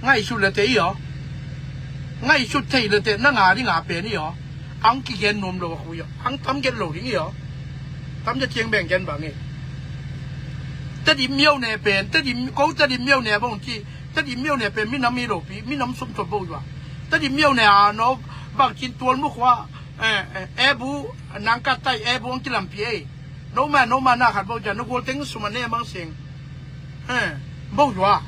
Ngaihsut le te i aw. Ngaihsut thei le te na nga ding a pen i aw. Ang kigen nuam lo a khu i aw. Ang tam gen lo ding i aw. Tam ja ciang beng gen bang e. Tedim miau ne pen tedim ko tedim miau ne bong ci. Tedim miau ne pen minam i lo pi minam sum sop bo zua. Tedim miau ne a no bang cin tual mu khua. Eh, eh, ebu nang ka tai ebu ang kilampi ei. No ma no ma na khat bo ja no gol teng suma ne mang seng. Eh, bo zua.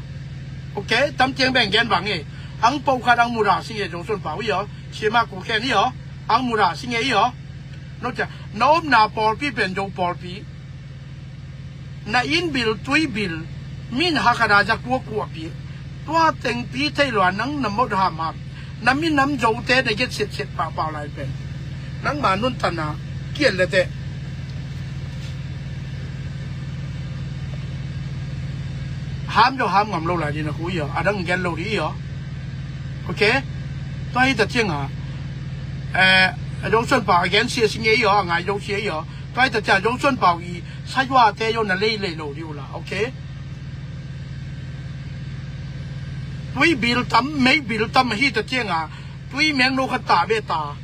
Ok, tam ciang beng gen bang e. Ang po khat ang muda sing e Johnson Pau i aw. Sima ku khen i aw. Ang muda sing e i aw. No ja na om na pawlpi pen jo pawlpi. Na inn bil tui bil min hakada za kua kua pi. Tua tengpi thei lua nang na mot hamham. Na minam zote na get setset pahpah lai pen nangma nuntanna kiat le teh. Ham zo ham ngam lo lai dina khu i aw. A dang gen lo di i aw. Ok. Tua hi ta cianga. Eh, a Johnson Pau a gen sia si nge i aw a ngai zo sia i aw. Tua hi ta cianga Johnson Pau i Sayuate yo na lei lei lo diu la, ok? Tui bil tam mei bil tam hi ta cianga. Tui meng no khat ta be ta.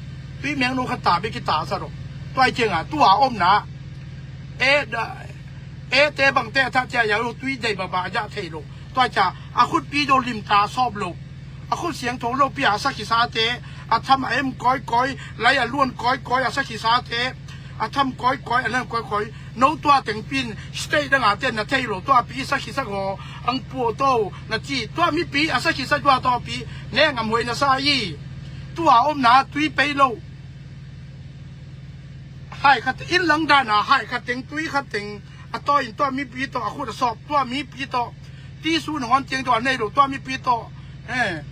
Tui meng no khat ta be kita sa ro. Tua hi cianga tua om na. E da e te bang te tha cia ya lo tui dei ba ba ja thei lo. Tua cia a khut pi do lim ta sop lo. A khut siang tho lo pi a sa ki sa te. A tham a em koi koi lai a luan koi koi a sa ki sa te. A tham koi koi a lam koi koi. No tua teng pin state dang a ten na thei lo tua pi sa ki sa go ang pu to na ci tua mi pi a sa ki sa tua to pi ne ngam hoi na sa i. Tua om na tui pei lo. Hai khat in lang dan a hai khat teng tui khat teng a to in tua mi pi to a khut a sop tua mi pi to. Ti su na ngon tiang to a nei lo tua mi pi to. Eh.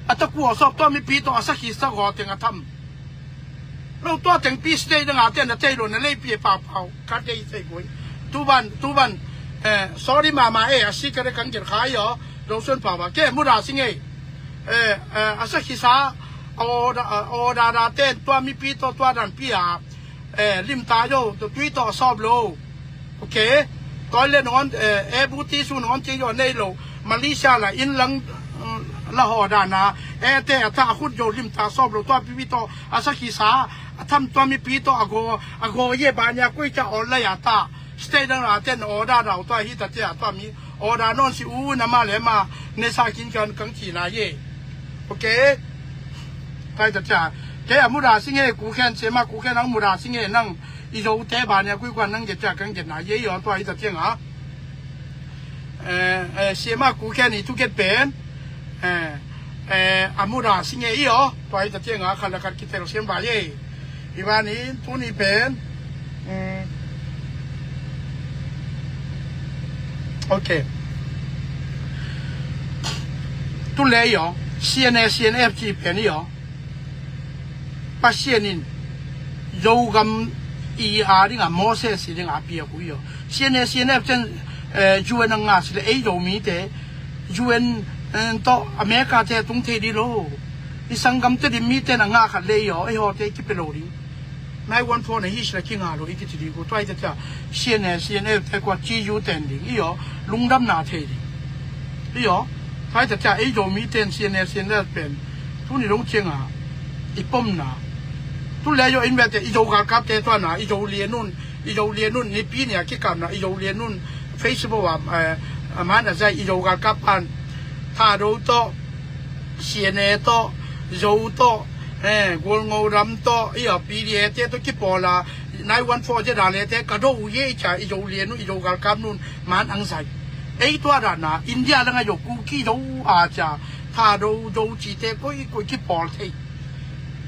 A ta kua sop tua mi pi to a sa ki sa go teng a tham. Lo tua teng pi state dang a ten na thei lo na lei pi e pau pau ka dei thei koi. Tu ban tu ban. Eh, sorry mama e a si ka de kang ger khai yo. Lo sun pau ba ke mu da sing e. Eh, eh, a sa ki sa o da o da da ten tua mi pi to tua dan pi a. Eh, lim ta yo to tui to sop lo. Ok. Toilet nong on eh, eh buti su nong on ci yo nei lo. Malaysia la in lang mm, la ho da na. Eh te a ta khut yo lim ta sop lo tua pi pi to a sa ki sa a tham tua mi pi to a go a go ye ba nya kui cha on la ya ta. State dang la ten o da da tua hi ta te a tua mi o da non si u na ma le ma ne sa kin kan kang ci na ye. Ok. Kai ta cha. Ke a mu da sing e ku khen se ma ku khen ang mu da sing e nang. I zo te ba ne kui kwan nang je cha kang je na ye yo tua i ta chiang a. Eh, eh, siama ku khen i tu get pen. Eh, eh, a mu da sing e i yo. Tua i ta chiang a khat la khat ki tel siam ba ye. I ba ni tu ni pen. Mm. Ok. Tu le yo. C N A, C N F ci pen yo. Pasian in Zogam i a ding a Moses i ding a pia ku yo. C N A, C N F ten eh, U N a nga si le ei Zomi te U N eh, to America te tung thei di lo. I sanggam te di mi ten a nga khat le yo ei ho te ki pe lo ding. Nai wan phone hi si le ki nga lo i ki ti di ku tua i te tia. C N A, C N F te kua ci yu ten ding i yo lungdam na thei ding. I yo. Tua i te tia ei Zomi ten C N A, C N F pen. Tu ni long chiang a i pom na. Tu le yo in ve te i Zo galkap te tua na i Zo lian un. I Zo lian un ni pi ni a ki kam na i Zo lian un. Facebook a eh, a man a zai i Zo galkap pan. Tha do to. C N A to. Zo to. Eh, gual ngo ram to. I a P D A te to ki pawl a. Nai wan four je da le te ka do u ye i cha i Zo lian un i Zo galkap nun. Man ang zai. Ei tua da na India langa yo ku ki Zo a cha. Tha do Zo ci te koi koi ki pawl thei.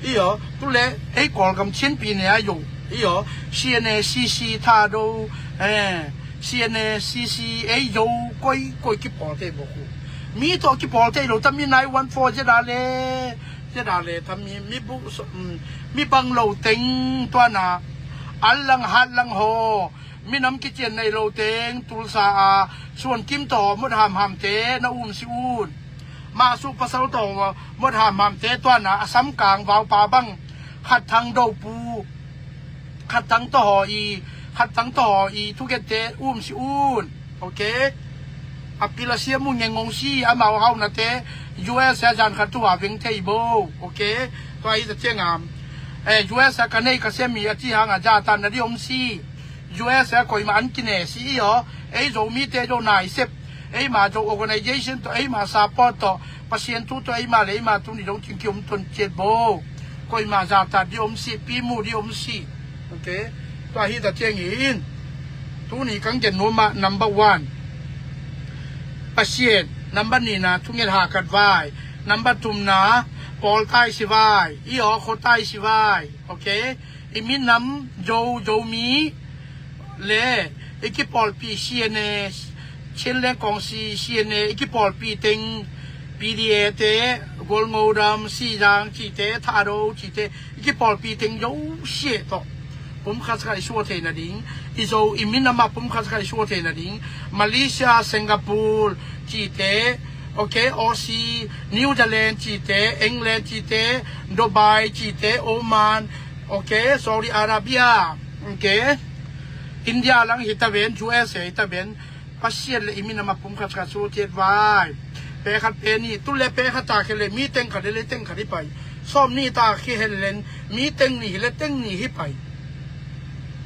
Iyo, tu le ei Kawlgam Chin pi ne a yo. Iyo, C N A C C tha do eh, C N A C C ei yo koi koi ki pawl thei bo ku. Mi to ki pawl thei lo tam mi nai wan four je da le. Je da le tam mi mi bu so, mm, mi bang lo teng tua na. Al lang hat lang ho. Mi nam ki cian nei lo teng tulsa a suan kim to mot ham ham te na um si un. Mah su pasal to mot ham ham te tua na a sam kang vau pa bang. Khat Thang Dopu, Khat Thang Tawhaw i, Khat Thang Tawhaw i thugente um si un. Ok. A pil a siam uh ngengong si, amau haunate U S a zan khat tua veng thei bo. Ok. Tua hi ta ciangam, eh, U S a ka nei ka sem hi a ci hanga zahtakna di om si. U S a koima an kine si i aw. Ei Zomite Zo naisep, eima Zo organization tawh, eima support tawh, Pasian thu tawh eima le eima tuni dong cing kiom ton ciat bo. Koima zahtak di om si, pimu di om si. Ok. Tua hi ta ciangin, tuni kang gen nuam ah, number one, Pasian. Number nihna, thunget hakat vai. Number thumna, pawl tai si vai, i aw kho tai si vai. Ok. I minam Zo, Zomi le i kipawlpi C N A, Chinland Council C N A, i kipawlpi teng P D A te, Golngodam, Sizang cite, Thado cite, i kipawlpi teng Zo sia tawh pumkhat khat i suah theihna ding, i Zo i minam ah pumkhat khat i suah theihna ding, Malaysia, Singapore cite, ok, Aussie, New Zealand cite, England cite, Dubai cite, Oman, ok, Saudi Arabia, ok, India lang hi ta ven, U S A hi ta ven, Pasian le i minam ah pumkhat khat suah ciat vai. Pe khat pe nih, tu le pe khat ta khia le mi teng khat le teng khat hi pai. Sawm nih ta khia hen len mi teng nih hi le teng nih hi pai.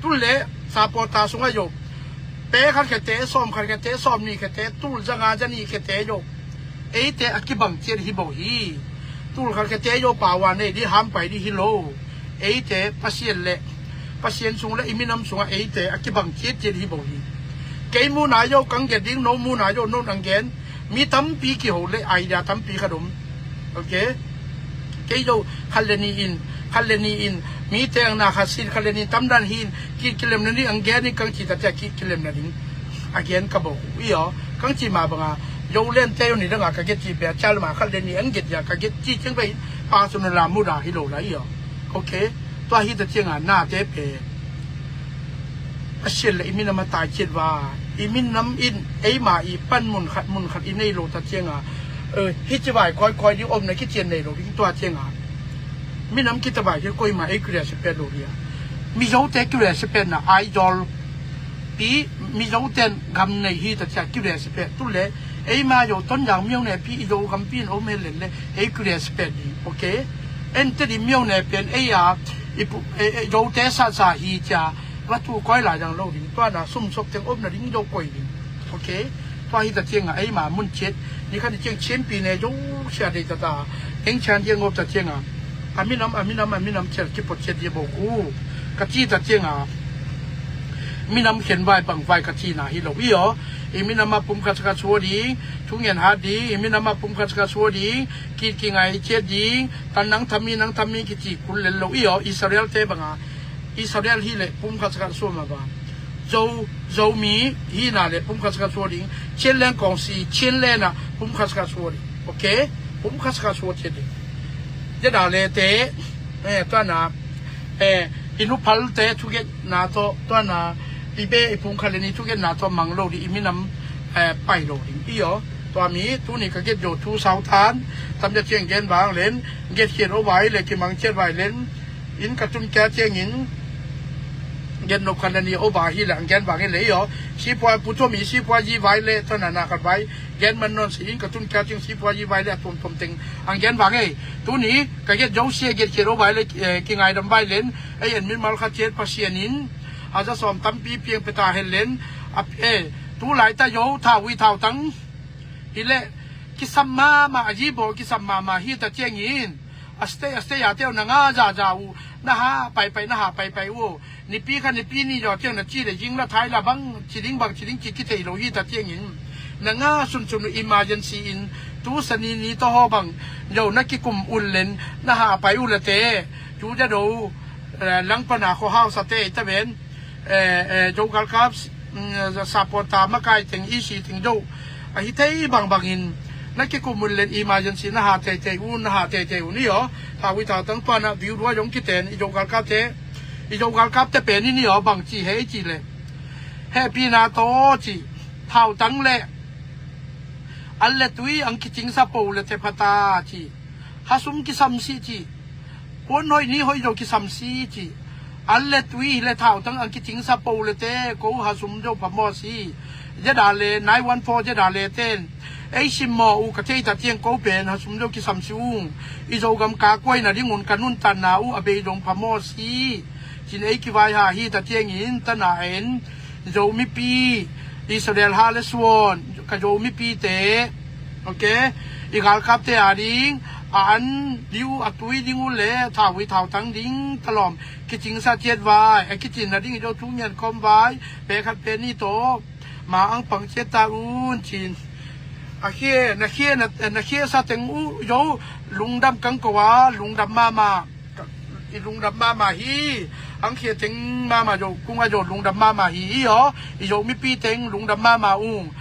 Tu le supporter sungah Zo pe khat khete, sawm khat khete, sawm nih khete, tul za nga za nih khete Zo eite a kibang ciat hi bo hi. Tul khat khete Zo pawa nei di, ham pai di hi lo. Eite Pasian le, Pasian sung le i minam sungah eite a kibang ciat ciat hi bo hi. Kei muna Zo kang gen ding, no muna Zo no nang gen. Mi tampi kiho le idea tampi khat om. Ok. Kei Zo khat le nih in, khat le nih in, mi teng na khat sin khat le nih in tamdan hi in, kit kilemna ding ang gen in kang ci ta cia, kit kilemna ding a gen ka bo uh i aw. Kang ci mah banga Zo lente Zo ni danga ka get ci bia cal ma khat le nih ang get ya ka get ci ciang bai pa sunu la muda hi lo la i aw. Ok. Tua hi ta cianga nate pe Pasian le i minam a tai ciat va, i minam in eima i pan mun khat mun khat i nei lo ta cianga, eh, hi ci vai koi koi ding omna kician nei lo ding tua cianga. Minam kita vai ki koima ei kiriasi pet lo dia. Mizo te kiriasi pet na Aizawl pi, Mizo ten gam nei hi ta cia kiriasi pet tu le eima Zo Tonzang mione pi i Zo gampi in om helen le ei kiriasi pet ding. Ok. Ente di mione pen ei a i pu, e, e, Zo te sa sa hi cia va tu koi lai dang lo ding, tua na sum sok teng om na ding Zo koi ding. Ok. Tua hi ta cianga eima mun ciat ni khan ciang cian pi ne Zo sia dei ta ta eng cian diang op ta cianga a minam, a minam, a minam cial ki pot ciat dia bo ku ka ci ta cianga minam khen vai bang vai ka ci na hi lo i aw. I minam a pum khat khat suah ding, thungen hat ding, i minam a pum khat khat suah ding, kit kingai ciat ding, tan nang thami nang thami kici kul lel lo i aw. Israel te banga Israel hi le pum khat khat suah ma ba. Zo, Zomi hi na le pum khat khat suah ding. Chinland Council, Chinland a pum khat khat suah ding. Ok? Pum khat khat suah ciat ding. Jada le te, eh, tua na, eh, i nuphal te thuget na to, tua na, i be i pum khat le ni thuget na to mang lo ding, i minam, eh, pai lo ding. I aw, tua mi, tuni ka get Zo thu sau than, tam ja ciang gen bang len, get khian o vai le kimang ciat vai len, in ka tun kia ciangin gen nop khan ani o ba hi le ang gen bang in le i aw. Sipua pu thom i sipua yi vai le tana na khat vai gen man non si in ka tun kia ciang sipua yi vai le a tuam tuam teng ang gen bang ei. Tuni ka get Zo sia get khian o vai le, eh, kingaidam vai len ei en min mal khat ciat Pasian in a za sawm tampi piang pe ta hen len a, eh, tu lai ta Zo thau i thau tang hi le kisam mama a yi bo kisam mama hi ta ciangin a stay, a stay a teu na nga za za u, na ha pai pai, na ha pai pai u. Nipi kha nipi ni zaw ciang na ci le zing la thai la bang ci ding bang ci ding ci kithei lo hi ta ciangin na nga sun sun u emergency in tu sani ni to ho bang zo na kikum un len na ha pai u le te. Tu za do, eh, langpana kho hau sa te ta ben, eh, eh, Zo galkap, mm, supporter makai teng i si teng Zo ahi thei bangbangin na kikum un len emergency na ha teitei un, na ha teitei un i aw. Thawi thautang tuana view dua zong kiten i Zo galkapte, i Zo galkapte pen in i aw bang ci he i ci le hehpihna taw ci thautang le an le tui ang kicingsa po le te phata ci hasum kisam si ci Puan hoih ni hoih zo kisam si ci. An le tui le thau tang ang kicingsa po le te ko ha sum zo phamawh si. Zeda le nine one four zeda le ten ei simmawh uh ka thei ta tiang ko pen ha sum zo kisam si ung. I Zogam ka kuaina ding un ka nuntanna uh a bei zong phamawh si. Cin ei kivai ha hi ta tiangin tana en Zo mipi Israel ha le suan ka Zo mipite, ok, i galkapte a ding a an diu a tui ding uh le thau i thau tang ding talawm kicingsa ciat vai a kicinna ding i zo thu ngian khawm vai pe khat pe ni tawh ma ang pang ciat ta un cin. A khia na khia na khia sa teng uh zo lungdam kang ko a lungdam mama. I lungdam mama hi. Ang khia teng mama zo kung a zo lungdam mama hi i aw. I zo mipi teng lungdam mama ung.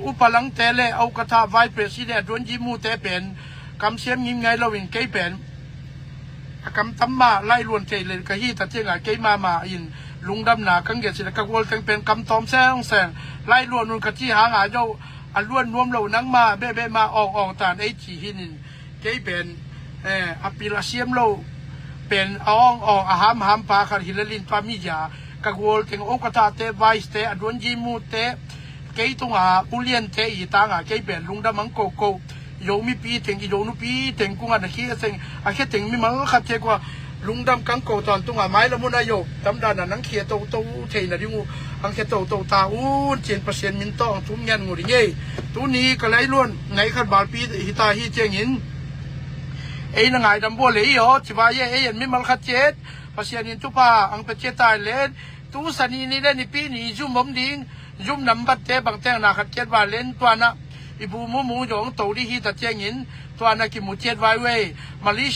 Upa langte le aukatha vice president a duan ji mute pen kamsiam ngim ngai loin kei pen a kam tam mah lai luan thei le ka hi ta tianga kei mama in lungdamna kang gen sila ka gual teng pen kam tawm seng seng lai luan un ka ci hanga zo a luan nuam lo nangma bebe ma awng awng tan ei ci hinin kei pen a pil a siam lo pen a awng awng a ham ham pa khat hi le lin pa mi ja ka gual teng aukatha te vice te a duan ji mute kei tunga uliante i tanga kei pen lungdam ang koko. I zo mipi teng i zo nupi teng kungah na khia teng a khia teng mimal khat te kua lungdam kang ko tawn tunga mai lamuna yo tamdana nang khia toto theina ding uh ang khia toto ta un cin Pasian min tawh ang thum ngian ngu ding ei. Tuni ka lai luan ngai khat balpi hita hi ciangin ei na ngaidam bua le i aw civa ye ei an mimal khat ciat Pasian in thupha ang pe ciat tai len tu sani ni le nipi ni zum om ding zum nambat te bang teng na khat ciat va len tuana i bu mu mu zong to di hi ta ciangin tuana kimu ciat vai wei Malaysia